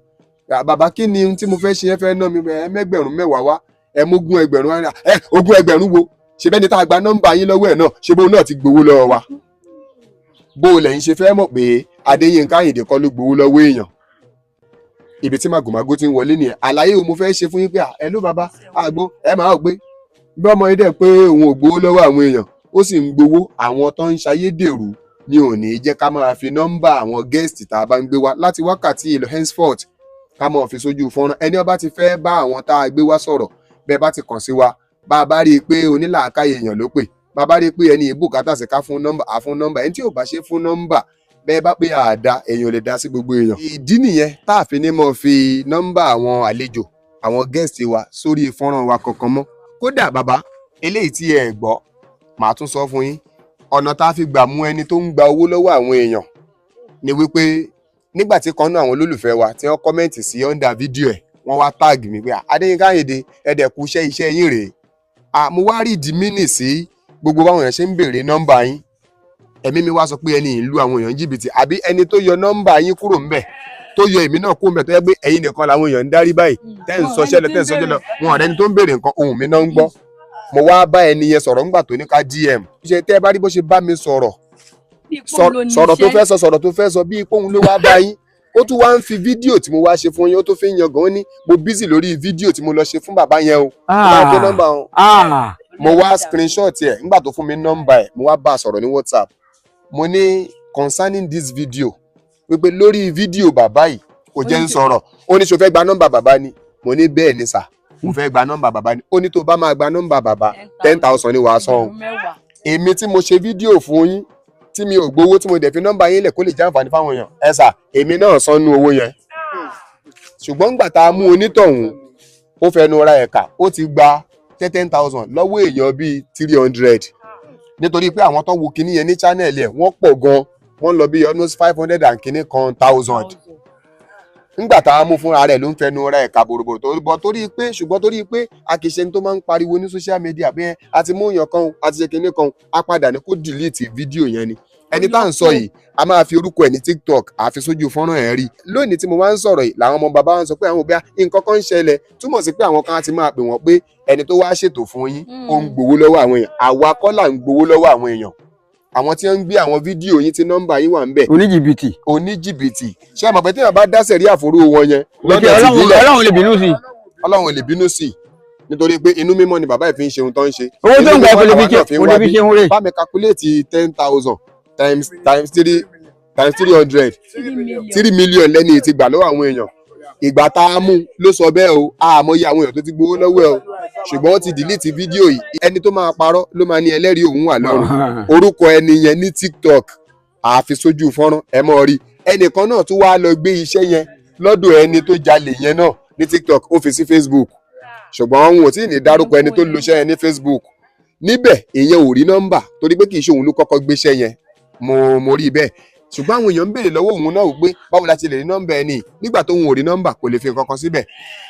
"À, bàbá, kí ni ohun tí mo fẹ́ ṣe yẹn fẹ́ ná mi? Ẹ mẹ́gbẹ̀rún 10 wá, ẹ mógún ẹgbẹ̀rún wá." Ẹ 20 ẹgbẹ̀rún wo? Ṣe bẹ́ni tá a gba nọ́mbà yín lọ́wọ́ ẹ̀ náà, ṣe bóun náà ti gbowó lọ́wọ́ wa? Bó o lẹ́yìn ṣe fẹ́ mọ̀ pé Adéyínká Àyìndé kọ́ ló gbowó lọ́wọ́ èèyàn? Ibi tí màgòmágó ti ń wọlé nìyẹn. Àlàyé o mo fẹ́ ṣe fún yín pé, à, ẹ ló bàbá àgbo, ẹ máa gbé bí ọmọ yìí dẹ̀ pé òun ò gbowó lọ́wọ́ àwọn èèyàn, ó sì ń gbowó. Àwọn tó ń ṣayédèrú ni ò ní jẹ́ ká máa fi nọ́mbà àwọn guest tá a bá ń gbé wá láti wákàtí ìlọ henceforth, ká máa fi sójú fọ́nrán. Ẹni ó bá ti fẹ́ bá àwọn tá a gbé wá sọ̀rọ̀, bẹ́ẹ̀ bá ti kàn sí wa, bá a bá rí i pé onílàákàyè èèyàn ló pè, bá a bá rí i pé ẹni ìbùkátà sí ká fún nọ́mbà, á fún nọ́mbà. Ẹni tí ò bá ṣe fún nọ́mbà, bẹ́ẹ̀ bá pé àdá, èèyàn ò lè dá sí gbogbo èèyàn. Ìdí nìyẹn tá a fi ní mọ̀ fi nọ́mbà àwọn àlejò, àwọn guest wa sórí fọ́nrán wa kankan mọ́. Kódà bàbá, eléyìí tí ẹ gbọ́, màá tún sọ fún yín. Ọ̀nà tá a fi gbà mú ẹni tó ń gba owó lọ́wọ́ àwọn èèyàn ni wípé nígbà tí kan náà àwọn olólùfẹ́ wa tí wọ́n comment sí under fídíò ẹ̀, wọ́n wá tag mi pé, "Adéyínká Àyìndé, ẹ̀dẹ̀ kú iṣẹ́, iṣẹ́ yín rèé." Ah, mo wá rí ìdí mínì sí gbogbo báwọn èèyàn ṣe ń béèrè nọ́mbà yín. Ẹ̀mí mi wá sọ pé ẹni ìlú àwọn èèyàn jìbìtì, àbí ẹni tó yọ nọ́mbà yín kúrò ńbẹ̀, tó yọ èmi náà kúrò ńbẹ̀, tó yẹ pé ẹ̀yin nìkan làwọn èèyàn ń dárí báyìí, tẹ́ ń sọṣẹ́ lọ, tẹ́ ń sọṣẹ́ lọ, wọn ọ̀rẹ́ni tó ń béèrè nǹkan, ohùn mi náà ń gbọ́. Mo wá bá ẹni yẹn sọ̀rọ̀ ńgbà tó ní ká DM. Ṣe tẹ́ ẹ bá rí bó ṣe bá mi sọ̀rọ̀, sọ̀rọ̀ tó fẹ́ sọ, sọ̀rọ̀ tó fẹ́ sọ, bíi póun ló wá bá yín, ó tún wá ń fi fídíò tí mo wá ṣe fún yín, ó tún fi ń yangàn. Ó ní mo busy lórí fídíò tí mo lọ ṣe fún bàbá yẹn o, ó máa gbé nọ́mbà wọn. Mo wá screenshot ẹ̀ nígbà tó fún mi nọ́mbà ẹ̀. Mo wá bá a sọ̀rọ̀ ní WhatsApp. Mo ní, "Concerning this video," wípé lórí fídíò bàbá yìí, kò jẹ́ ń sọ̀rọ̀. Ó ní, "Ṣo fẹ́ gba nọ́mbà bàbá ni?" Mo ní, "Bẹ́ẹ̀ ni sà, mo fẹ́ gba nọ́mbà bàbá ni." Ó ní, "Tó bá máa gba nọ́mbà bàbá, 10,000 ni wàá san o." Èmi tí mo ṣe fídíò fún yín, tí mi ò gbowó, tí mo dẹ̀ fi nọ́mbà yín lẹ̀ kó lè jẹ́ àǹfààní fáwọn èèyàn, ẹ sà, èmi náà sanú owó yẹn. Ṣùgbọ́n ńgbà tá a mú onítọ̀hún, ó fẹnu ra ẹ̀ka, ó ti gba 10,000 lọ́wọ́ èèyàn bíi 300, nítorí pé àwọn tó wo kinní yẹn ní channel ẹ̀, wọ́n pọ̀ gan, wọ́n lọ bí almost 500 and kinní kan thousand. Ńgbà tá a mú, fúnra rẹ̀ ló ń fẹnu ra ẹ̀ka bòròbòrò tó bọ̀, torí pé, ṣùgbọ́n torí pé a kì í ṣe ní tó máa ń pariwo ní social media pé a ti mú èèyàn kan, a ti ṣe kinní kan, a padà ní kó delete fídíò yẹn ni. Ẹni tá à ń sọ yìí, a máa fi orúkọ ẹ̀ ní TikTok àfi sójú fọ́nrán ẹ̀ rí lónìí tí mo wá ń sọ̀rọ̀ yìí. Làwọn ọmọ bàbá wa ń sọ pé àwọn òbí nǹkan kan ń ṣẹlẹ̀, túmọ̀ sí pé àwọn kan á ti máa pè wọ́n pé ẹni tó wá ṣètò fún yín, ó ń gbowó lọ́wọ́ àwọn èèyàn. Àwa kọ́ là ń gbowó lọ́wọ́ àwọn èèyàn. Àwọn tí wọ́n ń gbé àwọn fídíò yín tí nọ́mbà yín wà ń bẹ̀, Oníjìbìtì. Oníjìbìtì. Ṣé ẹ mọ̀ pé téèyàn bá dá sẹ̀ríà fòrú wọn yẹn lọ́dọ̀ ti ìbílẹ̀, Ọlọ́run lè bínú sí i. Ọlọ́run ò lè bínú sí i, nítorí pé inú mímọ́ ni bàbá yìí fi ń ṣe ohun tó ń ṣe. Owó tó ń gbà kò lè fi Inú ṣe mímọ́ làwa náà fi ń kò lè wá fi bí. ṣe ń rè. Bá mi calculate 10,000 times three times 300, 3 million lẹ́ni ti gbà lọ́wọ́ àwọn èèyàn. Ìgbà tá a mú ló sọ bẹ́ẹ̀ o. Àmọye àwọn èèyàn tó ti gbowó lọ́wọ́ ẹ o, ṣùgbọ́n wọ́n ti delete fídíò yìí. Ẹni tó máa parọ́ ló máa ní ẹlẹ́rìí òun wà lọ́rùn. Orúkọ ẹni yẹn ní TikTok, àfi sójú fọ́nrán, ẹ mọ̀ rí. Ẹnìkan náà tún wá lọ gbé iṣẹ́ yẹn lọ́dọ̀ ẹni tó jalè yẹn náà ní TikTok, ó fi sí Facebook, ṣùgbọ́n òun ò tí ì ní dárúkọ ẹni tó lo iṣẹ́ yẹn ní Facebook níbẹ̀. Ìyẹn ò rí nọ́mbà torí pé kì í ṣe òun ló kọ́kọ́ gbéṣẹ́ yẹn. Mo rí bẹ́ẹ̀, ṣùgbọ́n àwọn èèyàn ń béèrè lọ́wọ́ òun náà pé báwo la ṣe lè rí nọ́mbà ẹni nígbà tó òun ò rí nọ́mbà, kò lè fi nǹkan kan síbẹ̀.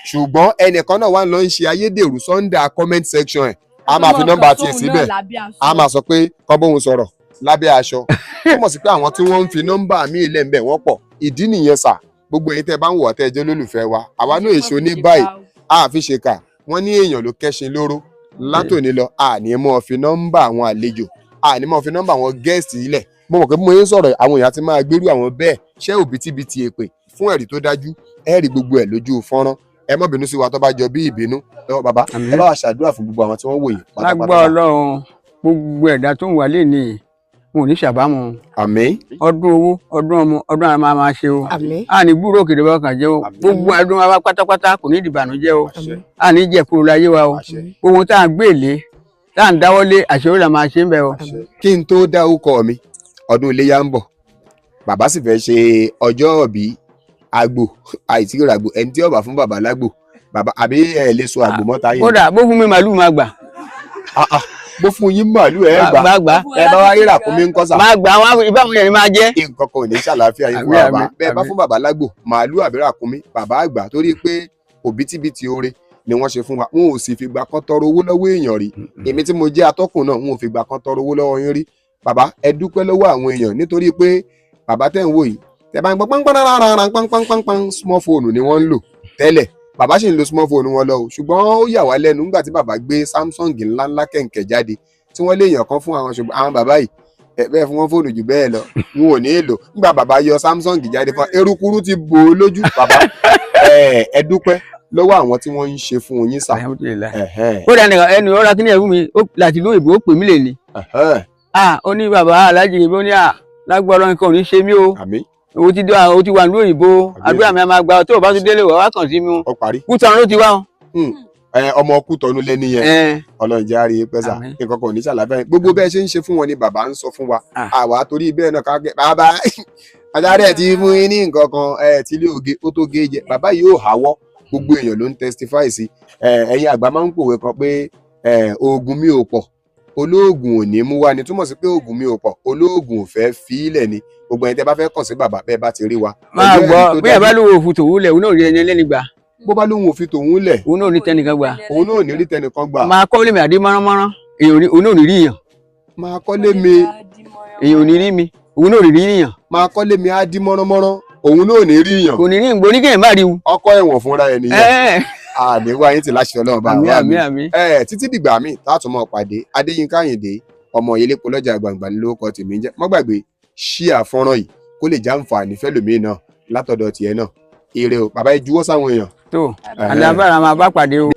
Ṣùgbọ́n ẹnìkan náà wà ń lọ ń ṣe ayédèrú sọ́ndà comment section ẹ̀, a máa fi nọ́mbà tiẹ̀ síbẹ̀, a máa sọ pé kọ́ bóun sọ̀rọ̀ lábẹ́ aṣọ. Ó mọ̀ sí pé àwọn tí wọ́n ń fi nọ́mbà míì lẹ̀ ń bẹ̀ wọ́n pọ̀. Ìdí nìyẹn sà, gbogbo èyí tẹ́ bá ń wọ̀ tẹ́ ẹ jẹ́ olólùfẹ́ wa, àwa náà èso ní báyìí a fi ṣe kà wọ́n ní èèyàn ló kẹ́ṣin lóró. Látòní lọ, a ní mọ́ fi nọ́mbà àwọn àlejò, a ní mọ́ fi nọ́mbà àwọn guest ilẹ̀. Mo mọ̀ pé bí mo yẹn ń sọ̀rọ̀, àwọn èèyàn ti máa gbérú àwọn bẹ́ẹ̀ ṣẹ́ òbítíbitì èpè. Fún ẹ̀rí tó dájú, ẹ rí gbogbo ẹ̀ lójú fọ́nrán. Ẹ má bínú sí wa tó bá jọ bí ìbínú lọ́wọ́ bàbá. Ẹ bá wa ṣàdúrà fún gbogbo àwọn tí wọ́n wò yìí Lágbá pátápátá. Ọlọ́run, gbogbo ẹ̀dá tó ń wà lé ní wọn ò ní ṣàbámọ̀. Àmín. Ọdún owó, ọdún ọmọ, ọdún àwọn máa máa ṣe o. Àmín. A ní gbúrò òkèdè bá kàn jẹ́ o. Àmín. Gbogbo ọdún wa pátápátá kò ní ìdìbànújẹ́ o. Àṣẹ. A ní jẹ́ kúrò láyé wa o. Àṣẹ. Gbogbo tá à ń gbé èlé, tá à ń dáwọ́lé, àṣeyọrí la máa ṣe ń bẹ̀ o. Àṣẹ. Kí n tó dá orúkọ mi, ọdún iléyá ń bọ̀, bàbá sì fẹ́ ṣe ọjọ́ òbí àgbò àìsí ìràgbò. Ẹni tí ó bá fún bàbá lágbò, bàbá, àbí ẹ lè so àgbò mọ́ta yín? Kódà bó fún mi màálù, máa gbà. Ah, ah, bó fún yín màálù, ẹ gbà? Máa gbà. Ẹ bá wá rírà fún mi ń kọ́ sà? Máa gbà, àwọn ìbáwọn yẹn ni máa jẹ́. Nǹkan kan ò ní ṣàlàáfíà yín fún Àmín, bàbá. àmín, Bẹ́ẹ̀ bá àmín. fún bàbá lágbò, màálù àbí ràkúnmí, bàbá àgbà, torí pé òbítíbitì oore ni wọ́n ṣe fún wa. Wọn ò sì fìgbà kan tọrọ owó lọ́wọ́ èèyàn rí. Èmi tí mo jẹ́ atọ́kùn náà, wọn ò fìgbà kan tọrọ owó lọ́wọ́ yín rí. Bàbá, ẹ dúpẹ́ lọ́wọ́ àwọn èèyàn, nítorí pé bàbá tẹ̀ ń wò yìí, tẹ̀ bá ń gbọ́ pánpánrárá pánpánpánpán, small phone ni wọ́n ń lò tẹ́lẹ̀. Bàbá sì ń lo small phone wọn lọ o, ṣùgbọ́n ó yà wá lẹ́nu nígbà tí bàbá gbé Samsung ńláńlá kẹ̀ǹkẹ̀ jáde tí wọ́n léèyàn kan fún àwọn. Ṣùgbọ́n àwọn bàbá yìí, ẹ bẹ́ẹ̀ fún wọn fóònù jù bẹ́ẹ̀ lọ, wọn ò ní èlò. Nígbà bàbá yọ Samsung jáde fún erukuru ti bò ó lójú. Bàbá, ẹ dúpẹ́ lọ́wọ́ àwọn tí wọ́n ń ṣe fún yín sà. Alhamdulillah. Ẹ̀hẹ́n, Kódà ẹnì ọ̀rá kí ni ẹ̀fún mi láti ìlú òyìnbó, ó pè mí lè ní. Ah, ó ní bàbá aláàjì rẹ̀, ó ní à lágbára nǹkan ò ní ṣe mí o. Àmín. O ti dé, o ti wà ní òyìnbó. Àmín. Àdúrà mi a máa gba, tó o bá tún délé wà wá kàn sí mi o. Ó parí. Kútọ̀run ló ti wá o. Ẹ, ọmọ Kútọ̀nù lẹ́ni yẹn. Ọlọ́run jẹ́ àárí pẹ́sà. Àmín. Nǹkan kan ò ní ṣàlàyé yín. Gbogbo bẹ́ẹ̀ ṣe ń ṣe fún wọn ni bàbá ń sọ fún wa. Àwa torí bẹ́ẹ̀ náà ká bàbá adarí ẹ̀ ti fún yín ní nǹkan kan ẹ̀ tí ilé oge ó tó gé jẹ. Bàbá yìí ò háwọ́, gbogbo èèyàn ló ń testify sí ẹ. Ẹ̀yin àgbà máa ń pòwe kan pé ẹ oògùn mi ò pọ̀, olóògùn ò ní mú wá ni. Túmọ̀ sí pé oògùn mi ò pọ̀, olóògùn ò fẹ́ fi í lẹ̀ ni. Gbogbo ẹ̀yin tẹ́ bá fẹ́ kàn sí bàbá, bẹ́ẹ̀ bá ti rí wa Máa pẹ̀lú gbọ́ ẹ̀rí tó bí ẹ bá dájú. lówó òfin tòun lẹ̀, òun náà rí ẹni ẹlẹ́ni gbà. Bó bá lóun ò fi tòun lẹ̀, Òun náà rí tẹnìkan gbà. Òun náà ò ní rí tẹnìkan gbà. Máa kọ́ lèmi àdé mọ́ránmọ́rán, èèyàn òun náà ò ní rí yàn. Máa kọ́lé mi. Èèyàn ò ní rí mi, òun náà ò ní rí yàn. Máa kọ́lé mi á dí mọ́ránmọ́rán, òun náà ò ní rí yàn. Kò ní rí ìgbó oníkẹ́yìn má rí wu. Ọkọ ẹ̀wọ̀n fúnra ẹ̀ nìyẹn. Àní wá yín ti láṣẹ Ọlọ́run bá Àmín. wà Àmín. mí. Àmín. Ẹ títí dìgbà míì táàtún mọ́ pàdé, Adéyínká Àyìndé ọmọ ìyẹlẹpọ lọ́jà gbàǹgbà lórúkọ tèmi ń jẹ́. Má gbàgbé ṣíà fọ́nrán yìí kó lè já àǹfààní fẹ́lòmíì náà látọ̀dọ̀ tiẹ̀ náà. Ire o, bàbá, ẹ juwọ́ sáwọn èèyàn. Tó àlàbàrà máa bá pàdé o.